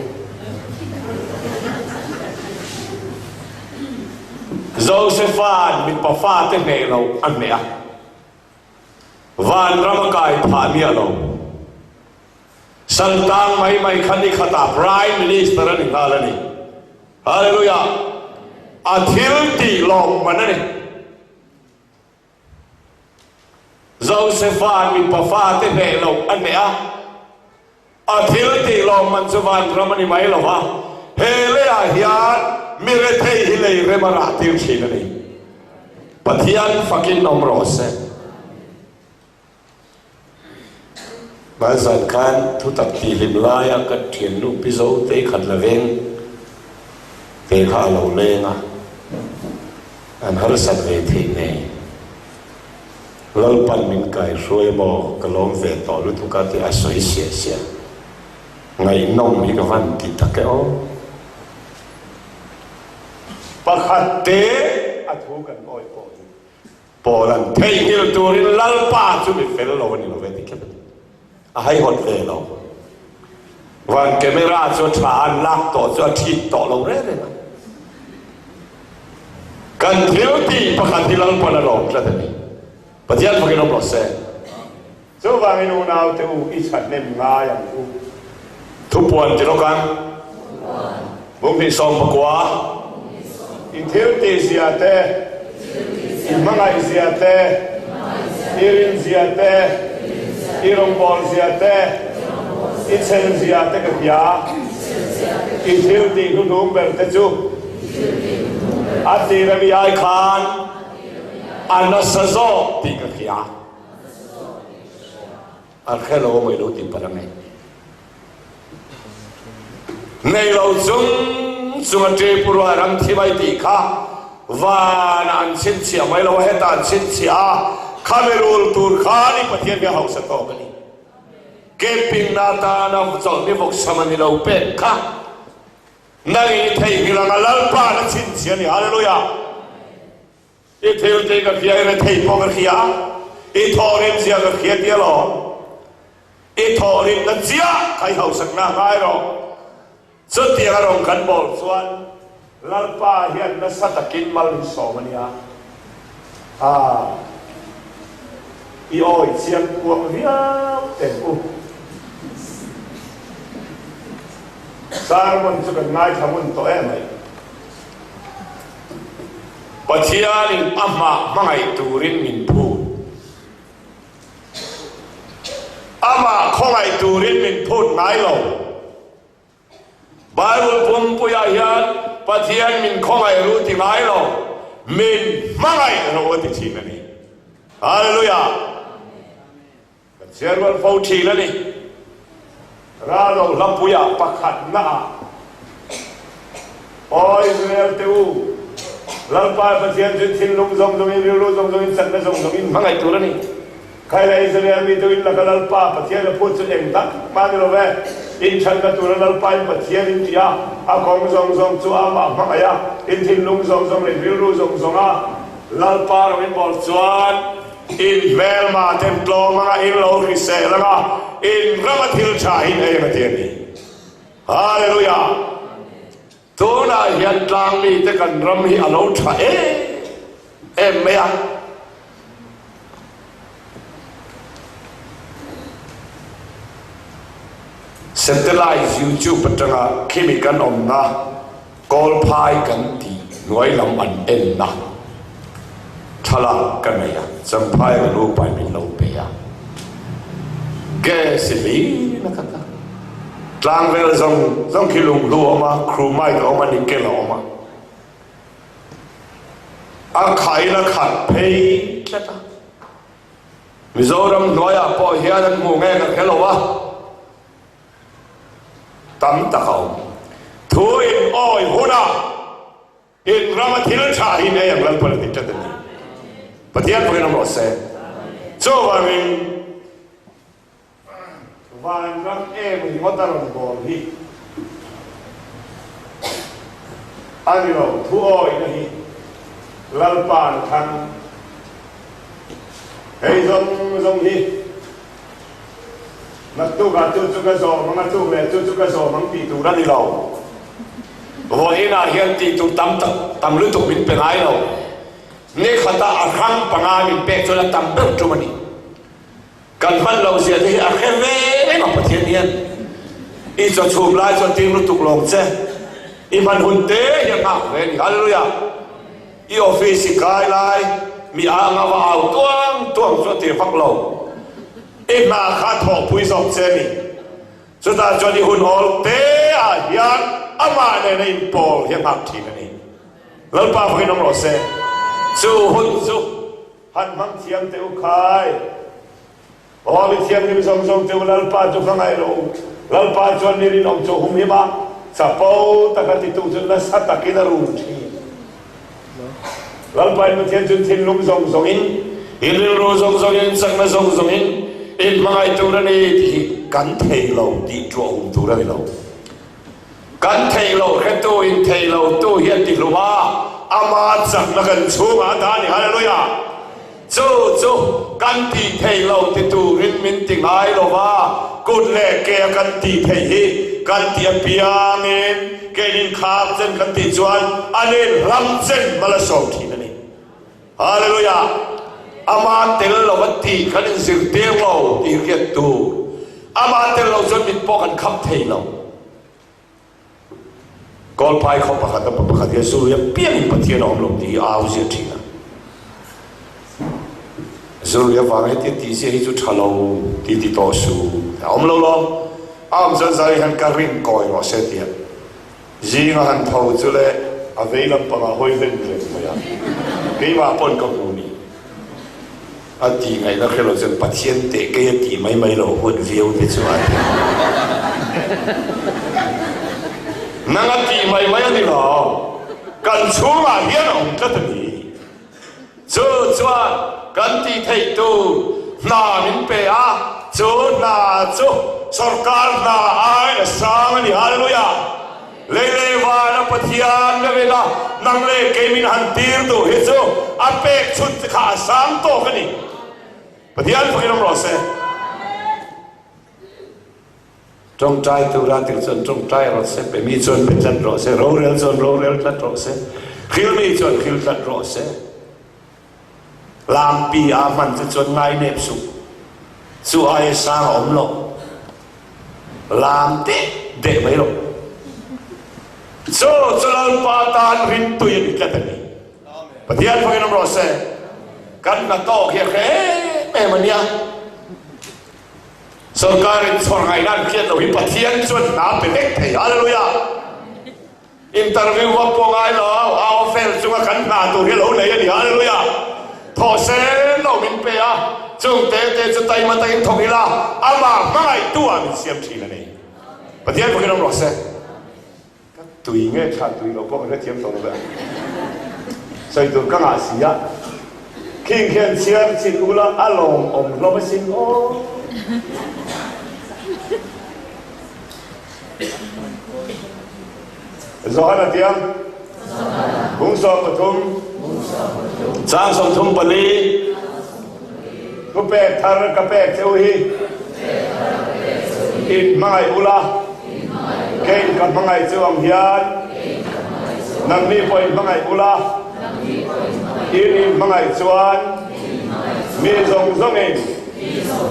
Josepha'n mipa fate hneh lo a hneh a, vanram a kai phah miah lo. Santang mai mai kha ni khatah Prime Minister a ni nghal a ni. Hallelujah! A thil tih lawmman a ni. Josepha mipa fate hneh loh a hneh a, a thil tih lawmman chu vanram a ni mai lo va, he leiah hian mi rethei hi lei rem a rah tir thin a ni. Pathian fakin awm rawh se. Hmanzan khan thutak tihhlim laia ka thiannu Pi Zotei khat la veng ve kha a lo leng a, an harsat ve theih nei. Lalpan min kaihruai maw ka lawm ve tawh lutuk a tih a sawi siah siah. Ngaihnawm hi ka van ti tak e aw. Pakhat te a thu kan awih pawh hi Paula'n theihnghilh turin Lalpa chu mi fel lo a ni lo ve tih tlat a ni. A haihawt ve lo. Van camera chu a tha an lak tawh chu a thit tawh lo reng reng a. Kan thil tih pakhat hi Lalpa'n a lawm tlat a ni. Pathian fakin awm rawh se. Chuvangin unaute u, i chhahnem ngai ang u. Thupuan ti lawk ang. Bung 29. I thil tih zia te, i hmangaih zia te, i rin zia te, i rawngbâwl zia te, i chhel zia te ka hria. I thil tih hnuhnung ber te chu a tir a mi ai khan a nasa zawk tih ka hria. A hre lo mai lo tih palh a nei. Nei lo chung chung a Tripura ram thi mai tih kha vanah an chhinchhiah mai lo a, hetah an chhinchhiah a, khami rul tur khan i Pathian hi a hausa tawk a ni. Camping na atana chawlhni vawksam a ni lo pek kha nangin i theihnghilh ang a, Lalpa na chhinchhiah a ni. Hallelujah! I thil tih ka hria, i rethei pawh ka hria, i thawhrim zia ka hria tia lawm. I thawhrimna chiah kha i hausakna a ngai rawh. Chutiang a rawn kan bawl chuan Lalpa hian nasa takin mal min sawm a nia. Aa, i awi chiang kuang viau teh u. Sermon chu kan ngaithla ngun tawh em mai. Pathianin amah hmangaih turin min phut. Hmangaih turin min phut ngai lo. Bible pumpuiah hian Pathian min khawngaih ru ti ngai lo, min hmangaih ro a ti thin a ni. Hallelujah! Kan chhiar rual fo thin a ni. Ralo hlapuiah pakhatnaah, Aw Israel te u, Lalpa Pathian chu thinlung zawng zawngin, rilru zawng zawngin, chakna zawng zawngin hmangaih tur a ni. Khaila Israel mite u in laka Lalpa Pathian a phut chu eng tak mah ni lo ve. Inthanna tura Lalpa in Pathian in ti a, a kawng zawng zawng chu amah hmangaih a, in thinlung zawng zawng leh rilru zawng zawnga Lalpa ro in bawl chuan, In hmelma ten tlawm anga in lo hrisel anga in rama thil tha hi in ei ang a ti a ni. Hallelujah! Tunah hian tlang mite kan ram hi a lo tha em em mai a. Satellite YouTube atanga khimi kan awmna Kawlphai kan tih hnuai lam an enna thlalak ka nei a, Champhai ka nu pai min lo pe a, gas i hlir a khat a, tlang vel zawng zawng khi lunghlu a awm a, chromite a awm a, nickel a awm a, a khain a khat phei tlat a, Mizoram hnuaiah pawh hian an hmuh nge ka hre lo a. Tam tak a awm. Thu in awi hunah in rama thil tha hi nei ang Lalpan a ti tlat a ni. Pathian pawhin awm rawh se. Chuvangin vanram em ringawt a rawn bawl hi a ni lo. Thu awina hi Lalpa'n thlang. Hei zawng zawng hi. Naktukah chu chu ka zawm ang a, tuk leh chu chu ka zawm ang tih tur a ni lo. Vawiinah hian tih tur tam tak, tam lutuk min pe ngai lo. Ni khata a hrang panga min pek chuan a tam ber tum a ni. Kan hman lo zia te hi a hre ve em a Pathian hian. I chaw chhum lai chuan tir lutuk lawng che. I hman hun te hi a nghak ve a ni. Hallelujah! I office i kai lai mi anga va au tuang tuang chu a tir vak lo. I hna kha thawhpui zawk che a ni. Chutah chuan i hun awl te ah hian amah nena inpawl hi a nghak thin a ni. Lalpa vakin awm rawh se. Chu hun chu han hmang thiam teh u khai. Aw mi thianghlim zawng zawng te u Lalpa chu ka ngaih lo u. Lalpa chuan mi rinawm chu a humhim a, chapo taka titu chu nasa takin a run thin. Lalpa in Pathian chu thinlung zawng zawngin, in rilru zawng zawngin, chakna zawng zawngin in hmangaih tur a ni tih hi kan thei lo tih ṭuah hum tur a ni lo. Kan theih loh hretu in theih lo tu hi a ti hlum a, ama chakna kan chhungah a dah a ni. Hallelujah! Chu chu kan tih theih lo ti turin min ti ngai lo va, kut leh ke a kan tih theih hi kan tih apiangin keinin khar chen kan tih chuan anin hlam chen mal a sawm thin a ni. Hallelujah! Ama tel lo a tih kan inzirtir lo tih hriat tur. Ama tel lo chuan mit pawh kan khap thei lo. Kawlphai khaw pakhat a pa pakhat hian Zurui apiangin Pathian a awm lo tih hi a au ziah thin a. Zurui avanga hetia tih ziah hi chu tha lo tih ti tawh su. A awm lo lawm. A awm chuan zai hian ka rin kawi rawh se tia. Zing a han tho chu le a vei lampangah hawi ven reng mai a, keimah pawn ka hmu ni. A tih ngaihna hre lo chuan Pathian teh kei a tih mai mai lo huat viau te chu a ti. Nang a tih mai mai a ni lo, kan chhungah hian a awm tlat a ni. Chu chuan kan tih theih tur hna min pe a, chu hna chu sawrkar hna aiin a sang a ni. Hallelujah! Lei leh vana Pathian meuhin a nang leh kei min han tir duh hi chu a pek chhun che kha a sang tawk a ni. Pathian fakin awm rawh se. Tawngtai tura tir chuan tawngtai rawh se, pe mi chuan pe tlat rawh se, rorel chuan rorel tlat rawh se, hril mi chuan hril tlat rawh se. Lampi a hman che chuan ngai nep suh, chu aia sang a awm lo. Lam deh deh mai rawh. Chu chu Lalpa tan rintui a ni tlat a ni. Pathian fakin awm rawh se. Kan hna tawk hi a hre em em a nia. Sorkarin chhawr ngaihna an hriat loh hi Pathian chuan hna pe vek thei. Hallelujah! Interview vak pawh ngai lo, au fel chunga kan hna tur hi a lo nei a ni. Hallelujah! Thawh sen lo min pe a, chung te te chu taima takin thawk ila, amah hmangaihtu ah min siam thin a ni. Pathian fakin awm rawh se. Ka tui nge tha tui lo pawh ka hrethiam tawh lo ve a. Sawi tur ka ngah si a. Khing khian chhiar chin ula a lawmawm hlawm asin aw. Johana tiang 13 chang 34 Thupek thar ka pek che u hi in hmangaih ula, keiin ka hmangaih chu ang hian nangni pawh in hmangaih ula, in in hmangaih chuan mi zawng zawngin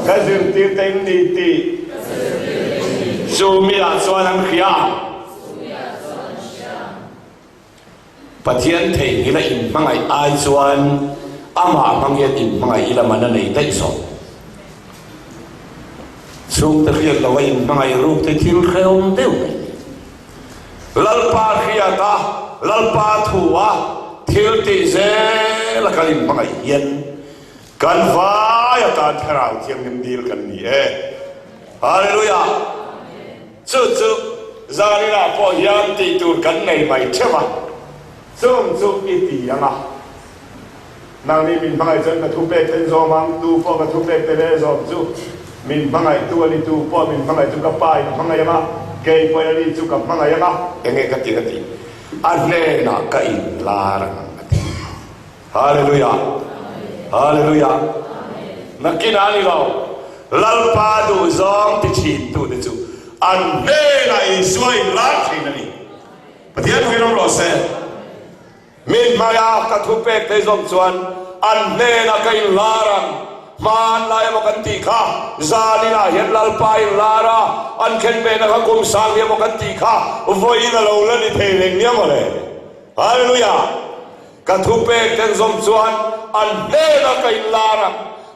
ka zirtirte in ni tih chu miah chuan an hria ang. Pathian theihnghilh a inhmangaih ai chuan amah hmang hian inhmangaih ila man a nei daih zawk. Chhungte hriat loh a inhmangaih ruk te thil hrehawm deuh mai ni. Lalpa hriat a, Lalpa thu a, thil tih zel a kan inhmangaih hian kan vai atan Thlarau Thianghlim dil kan ni e. Hallelujah! Chu chu zaninah pawh hian tih tur kan nei mai theuh a, chung chu i ti ang a. Nangni min hmangaih chuan ka thupek ten zawm ang, tu pawh ka thupek te leh zawm chu min hmangaihtu a ni, tu pawh min hmangaih chu ka Pa in hmangaih ang a, kei pawhin ani chu ka hmangaih ang a. Enge ka ti ka ti? A hnenah ka inlar ang a ti. Hallelujah Hallelujah Nakin a ni lo Lalpa duhzawng ti thin tu te chu an hnenah Isua in lar thin a ni. Pathian hming rawng rawh se. Mi hmaia ka thu pek thei zawng chuan an hnenah ka in lar ang. Hman lai emaw kan tih kha zaninah hian Lalpa in lar a, an khen vehna kha kum sang emaw kan tih kha vawiin a lo la ni thei reng nia maw le. Hallelujah Ka thupek ten zawm chuan an hnenah ka inlar a,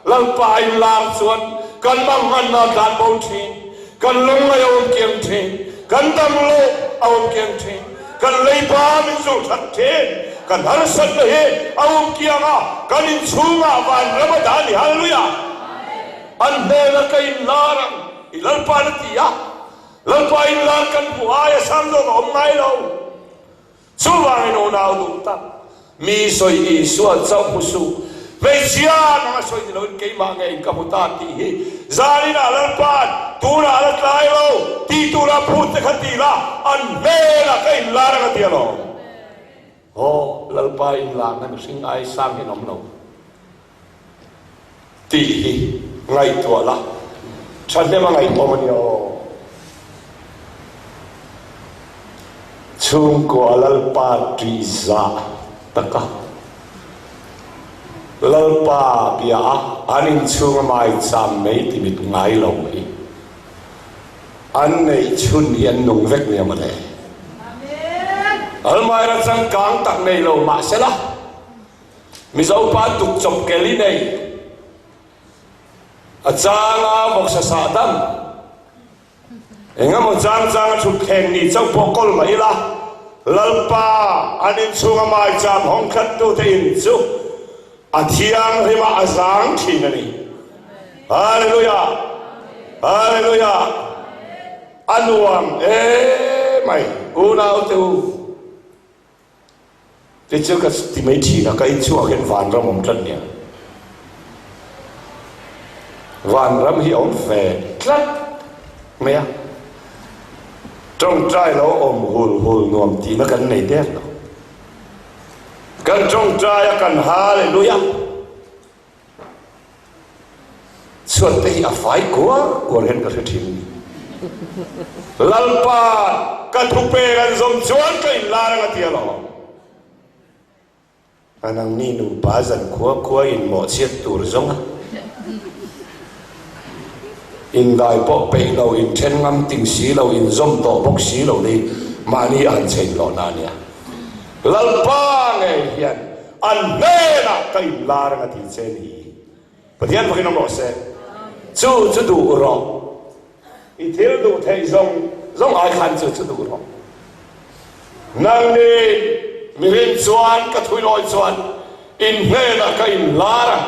Lalpa inlar chuan kan manganna a tlan bo thin, kan lungngaih a awm kiang thin, kan damloh a awm kiang thin, kan leiba min zulh that thin, kan harsatna hi a awm kiang a, kan inchhungah vanram a dah a ni. Hallelujah! An hnenah ka inlar ang, i Lalpa'n a ti a, Lalpa inlar kan hmuh aia sang zawk a awm ngai lo. Chuvangin unau duh tak, mi sawi Isua chauh hmu suh, hmeichhia nanga sawi ni loin keimah ngeiin ka hmu ta tih hi zaninah Lalpa'n tunah la tlai lo tih tura phut te kha ti la, an hmelah ka inlar ang a ti alawm. Aw, Lalpa inlarna mihring ai sang hian awm lo. Tih hi ngaihtuah la, thahnem a ngaihawm a nia aw. Chhungkua Lalpa ṭih zah taka Lalpa bia a an inchhunga maicham mai ti mit ngai lo hi an neih chhun hi an nung vek nia mawle. Almaira changkang tak nei lo mahsela, Mizo pa tuk chawp kel i nei. A changa vawksa sah dam. Engemaw chang changa thut thleng ni chauh pawh kawl mah ila, Lalpa an inchhunga maicham hawng tlattute in chu a thianghlim a, a zang thin a ni. Hallelujah! Hallelujah! A nuam emai unaute u. Kei chu ka ti mai thin a, ka inchhuak hian vanram awm tlat nia. Vanram hi a awm ve tlat mai a. Tawngtai lo awm hul hul nuam tihna kan nei der lo. Kan tawngtai a kan hallelujah. Chhuat te hi a fai kuar kuar hian ka hre thin a ni. Lalpa ka thupek an zawm chuan ka inlar ang a ti alawm. A nangni nupa zan khua khua in mawhchhiat tur zawng a. Indai pawh peih lo, inthen ngam ting si lo, inzawm tawh bawk si lo ni mahni a han chhein hlawhna a nia. Lalpa ngei hian an hnenah ka inlar ang a ti che ni. Pathian fakin awm rawh se. Chu chu duh rawh. I thil duh theih zawng zawng ai khan chu chu duh rawh. Nangni mihring chuan ka thuilawi chuan in hnenah ka inlar ang.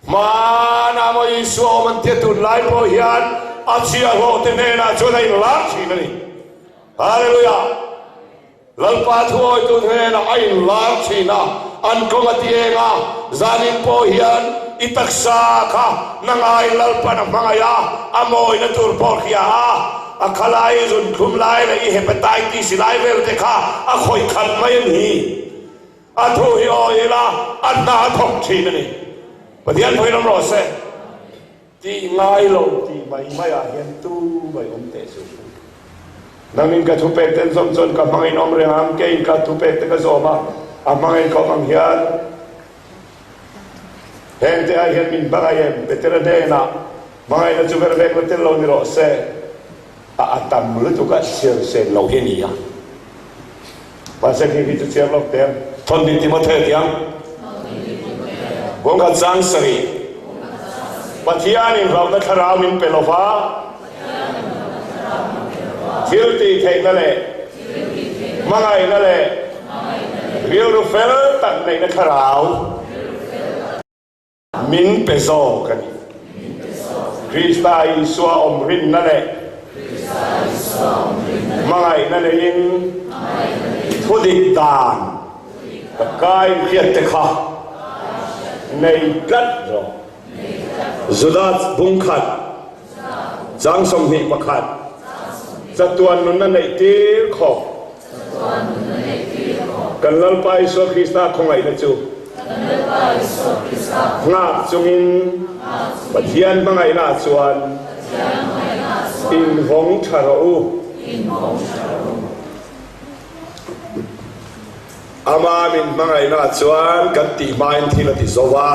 Hmanah maw Isua awm an tia tunlai pawh hian a chhiahhlawhte hnenah chuan a inlar thin a ni. Hallelujah! Lalpa thuawitu hnenah a inlar thin a, an kawng a ti eng a, zanin pawh hian i taksa kha nangaiin Lalpan a hmangaih a, a mawina tur pawh hria a, a khalai i zunthlum lai leh i hepatitis i lai vel te kha a khawih khat mai a ni. A thu hi awi ila a hna a thawk thin a ni. Pathian pawhin awm rawh se. Tih ngai lo tih mai mai ah hian tu mai awm teh suh u. Nangin ka thupek ten zawm chuan ka hmangin awm reng ang, keiin ka thupek te ka zawm a, a hmangin ka awm ang hian heng te ai hian min hmangaih em? Petera hnenah hmangaihna chu ver vek la tel lo ni rawh se. A a tam lutuk a chhiar sen lo hi a ni a. Mahse khi khi chu chhiar lawk teh ang. Thawntih Timothea tih ang. Kawngkhat chang sarih. Pathianin hlauhna thlarau min pe lova, thil tih theihna leh hmangaihna leh rilru fel tak neihna thlarau Min pe zawk a ni. Krista Isua awm rinna leh hmangaihna neiin thudik dan ka kai hriat te kha nei tlat rawh. Juda bungkhat chang 21 chatuan nunna neih tir khawp. Kan Lalpa Isua Krista khawngaihna chu nghak chungin Pathian hmangaihnaah chuan invawng tha rawh u. Ama min hmangaihnaah chuan kan tih hmain thil a ti zo va.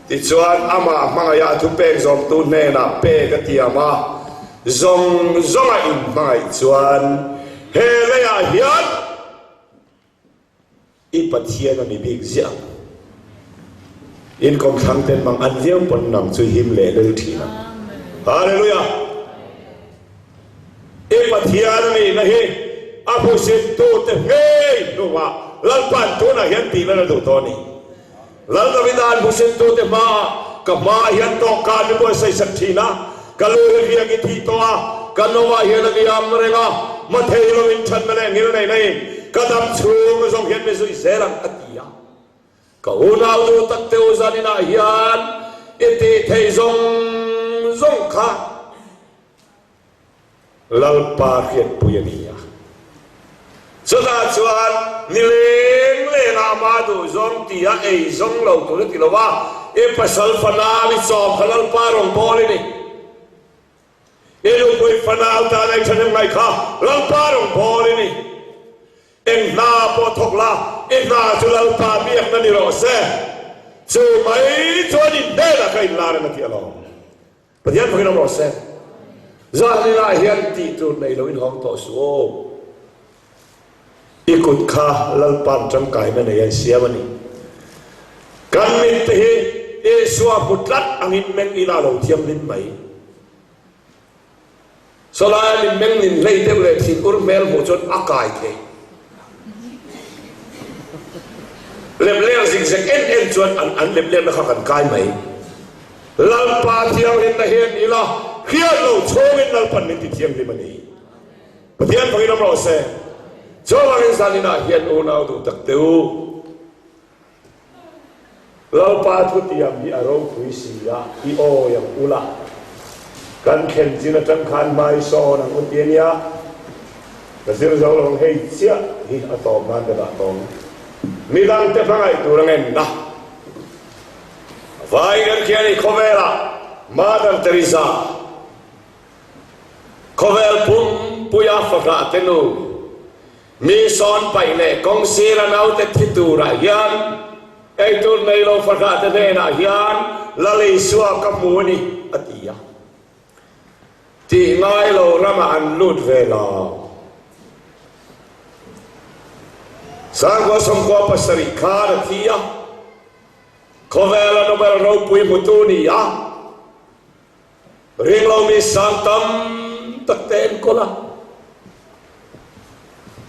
Tichuan, amah hmangaiha a thupek zawmtu hnenah pek a tiam a, zawng zawnga inhmangaih chuan he leiah hian i Pathian a ni bik ziah ang. Inkawm thlang ten mang an viau pawn nang chu him leh lel thin ang. Hallelujah! I Pathian a nihna hi a hmusittute ngei hnuah Lalpa'n tunah hian tih lan a duh tawh a ni. Lal Davida'n hmusittute hmaah, Ka hmaah hian tawhkan mi buaisai sak thin a, ka lu hi riak i thih tawh a, ka noah hian a liam reng a, mathei loin thatna leh ngil nei neiin ka dam chhung zawng hian mi zui zel ang, a ti a. Ka unau duh tak te u zaninah hian i tih theih zawng zawng kha Lalpa hriatpui a ni a. Chutah chuan nileng lengah ama duh zawng ti a ei zawng lo tur a ti lo a, i pasal fanau i chawm kha Lalpa rawngbâwl i ni. I nupui fanau tan ei ṭhahnem ngai kha Lalpa rawngbâwl i ni. Eng hna pawh thawk la, i hna chu Lalpa biakna ni rawh se. Chu mai chuan in hnenah ka inlar ang a ti alawm. Pathian fakin awm rawh se. Zaninah hian tih tur nei loin hawng tawh suh aw. I kut kha Lalpa'n tangkaina nei an siam a ni. Kan mit te hi Isua hmu tlat angin meng ila lo thianghlim mai. Sawlaia min meng nin hlei deuh leh thin ur hmel hmuh chuan a kai thei. Lemleng zikzek en en chuan an an lemlengna kha kan kai mai. Lalpa thianghlimna hian ila hriat lo chhungin Lalpan min ti thianghlim a ni. Pathian fakin awm rawh se. Chuvangin zaninah hian unau duh tak teh u. Lalpa thutiam hi a ropui si a, i awi ang ula. Kan thlen chin atang khan hmai sawn ang u ti a nia. Ka zir zo lo ang hei chiah hi a tawp nan ka dah tawng. Midangte hmangaih tur a ngenna. Vai kan khian i khawvelah Mother Teresa khawvel pumpuia fahrah te nu Mi sawn paih leh kawng sira naute thi turah hian eitur nei lo fahrah te hnenah hian Lal Isua ka hmu a ni, a ti a. Tih ngai lo ramah an lut ve lo. Sangkua 97 khan a thi a, khawvela Nobel ropui hmutu ni a. Ringlo mi sang tam tak te enkawl a.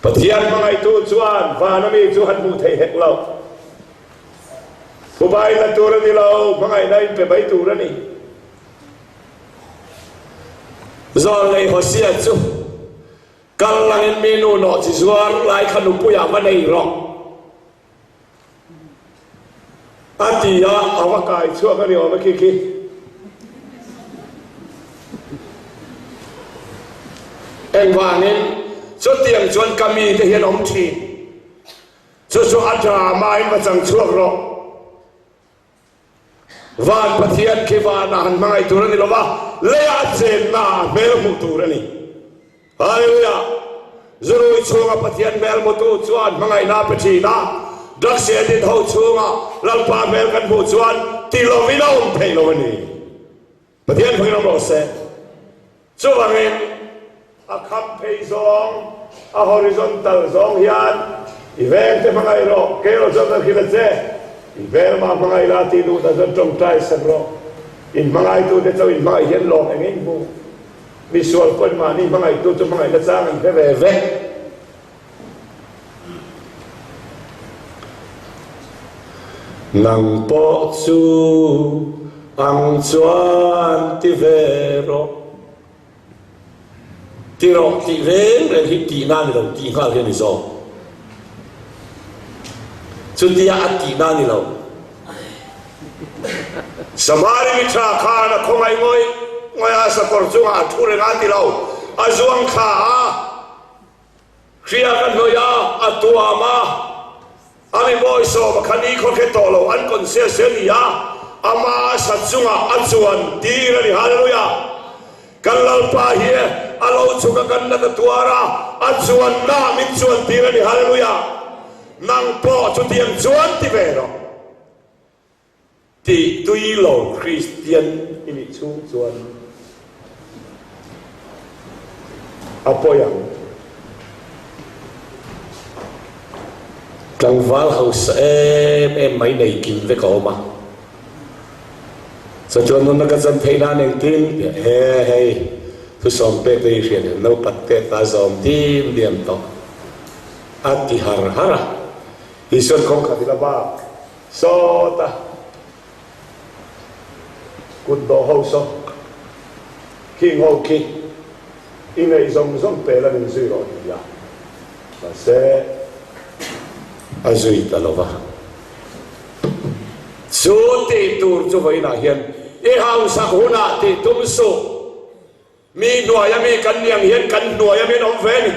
Pathian hmangaihtu chuan vana mi chu han hmuh theih hek lo. Thubai la tur a ni lo, hmangaihna inpe mai tur a ni. Zawlnei Hosea chu kal langin mi nu nawh chi zuar lai kha nupuiah va nei rawh. A ti a, a va kai chhuak a ni awm e khi khi. Engvangin chutiang chuan ka mite hian awm thin. Chu chu a drama in va chang chhuak rawh. Van Pathian khi vanah han hmangaih tur a ni lo va, leiah a chenna a hmel hmuh tur a ni. Hallelujah! Zurui chhunga Pathian hmel hmutu chuan hmangaihna a pe thin a, drugs addict ho chhunga Lalpa hmel kan hmuh chuan ti lovin a awm theih lo a ni. Pathian pawhin awm rawh se. Chuvangin a kham phei zawng, a horizontal zawng hian i vengte hmangaih rawh, kei erawh chuan kan hrilh a che, i hmelma hmangaih la tih duh dah chuan tawngtai sak rawh. In hmangaitute chauh in hmangaih hian lawm eng eng hmu. Misual pawhin mahni hmangaihtu chu hmangaihna chang an hre ve vek. Nang pawh chu ang chuan ti ve rawh. Ti rawh tih reng reng hi tihna a ni lo, tih nghal hi a ni zawk. Chutia a tihna a ni lo. Samari mi tha khan a khawngaih ngawih ngawih a, sakawr chungah a thu reng a ti lo, a zuang thla a. Hria ka hnawih a, a tuam a, a mi bawisawm a kha ni khaw hre tawh lo, an conscious a ni a, ama sa chungah a chuan tir a ni. Hallelujah! Kan Lalpa hi a lo chhuk a kan nat a tuar a, a chuanna min chuan tir a ni. Hallelujah! Nang pawh chutiang chuan ti ve rawh. Tih tui lo Kristian i nih chhung chuan a pawi ang. Tlangval hausa em em mai nei kim vek a awm a. Chatuan nunna ka chan theih nan engtin? Tia he hei thusawm pek te hi hriat em lo pat te ta zawm dim diam tawh a ti har har a. Isuan kawng khat ila bak. Sawta kut dawh ho saw khing ho khi i ngaih zawng zawng pel a min zui rawh ti a, mahse a zui ta lo va. Chu tih tur chu vawiinah hian i hausak hunah tih tum suh. Mi hnuaia mi kan ni ang hian kan hnuaia mi an awm ve a ni.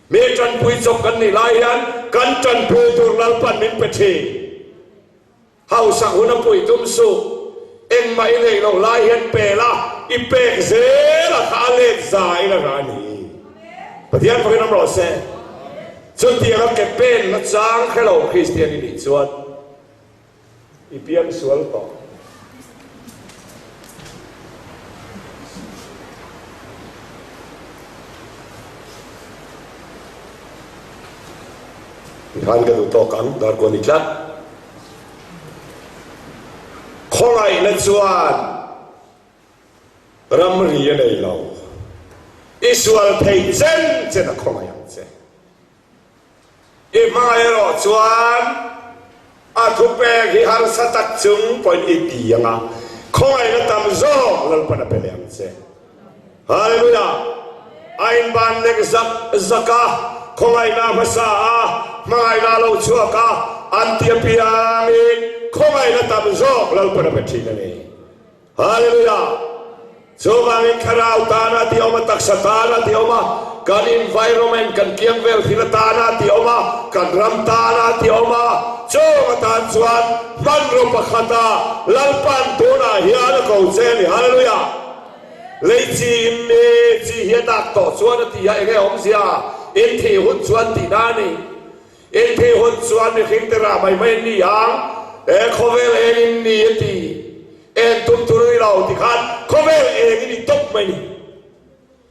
Mi tanpui chawp kan nih lai hian kan tanpui tur Lalpan min pe thin. Hausak hun a pui tum suh. Engmah i neih loh lai hian pe la, i pek zel a kha a let za in a rah a ni. Pathian fakin awm rawh se. Chutianga ke pen na chang hre lo Kristian i nih chuan I piang sual tawh. Tikhan ka duh tawk ang, dar kuan i tlat. Khawngaihna chuan ramri a nei lo. I sual theih chen chen a khawngaih ang che. I hmangaih erawh chuan a thupek hi harsa tak chung pawhin i ti ang a, khawngaihna tam zawk Lalpan a pe leh ang che. Hallelujah! A inban lek zak zak a, khawngaihna a hmasa a, hmangaihna a lo chhuak a, an ti apiangin khawngaihna tam zawk Lalpan a pe thin a ni. Hallelujah! Chuvangin thlarau tana tih awm a, taksa tana tih awm a, kan environment, kan kiang vel thil atana tih awm a, kan ram tana tih awm a, chung atan chuan hmanraw pakhata Lalpan tunah hian a ko che a ni. Hallelujah! Lei chi in mi chi hi a dak tawh chuan a ti a, enge awmzia? In thih hun chuan tihna a ni. In thih hun chuan mihring te rah mai mai an ni ang, he khawvel eng in ni a ti. Eng tum tur a ni lo ti khan khawvel eng i ni tawp mai ni.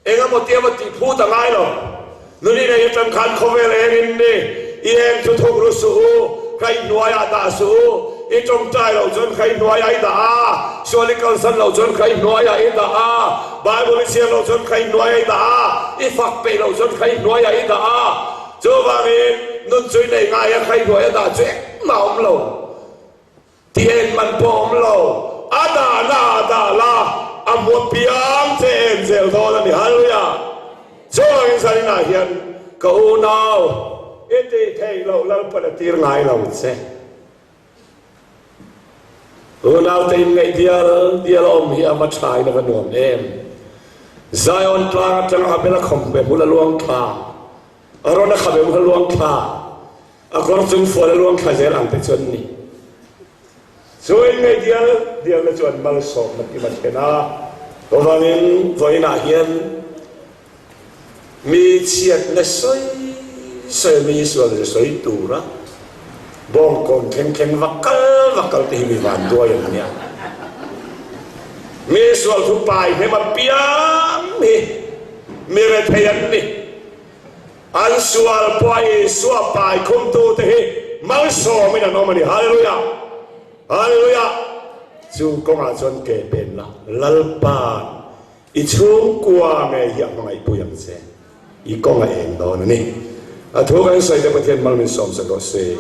Eng emaw tia va tih phut a ngai lo. Nuni nei atang khan khawvel eng in ni, i eng chu thuk ru suh u, hraih hnuaiah dah suh u. I tawngtai loh chuan kha i hnuaiah i dah a, sual i kalsan loh chuan kha i hnuaiah i dah a, Bible i chhiar loh chuan kha i hnuaiah i dah a, i fak peih loh chuan kha i hnuaiah i dah a. Chuvangin nun chu i nei ngai a, kha i hnuaia dah chu engmah a awm lo. Ti en man pawh awm lo, a dahna ah dah la, a hmu piang che em zel dawn a ni. Hallelujah! Chuvangin zaninah hian ka unau i tih theih loh Lalpan a tir ngai lo che. Unaute inngaih dial dial a awm hi a va thain a va nuam em. Zion tlang atanga Abel a khawmpe hmun a luang thla, Aron a khabe hmun a luang thla, A kawr chung fual a luang thla zel ang te chuan ni. Chu inngaih dial dialna chu an malsawmna kim a thlen a. Chuvangin vawiinah hian mi chhiatna sawi sawi mi sual ze sawi tura bawngkawn thleng thleng va kal va kal te hi mi vanduai an nia. Mi sual thu pai hnem apiang hi mi rethei an ni. An sual pawh a Isua pai khumtute hi malsawmin an awm a ni. Hallelujah! Hallelujah! Chu kawngah chuan ke pen la, Lalpa'n i chhungkua ngei hi a hmangaihpui ang che. I kawng a eng dawn a ni. A thu kan sawi te Pathian mal min sawmsak rawh se.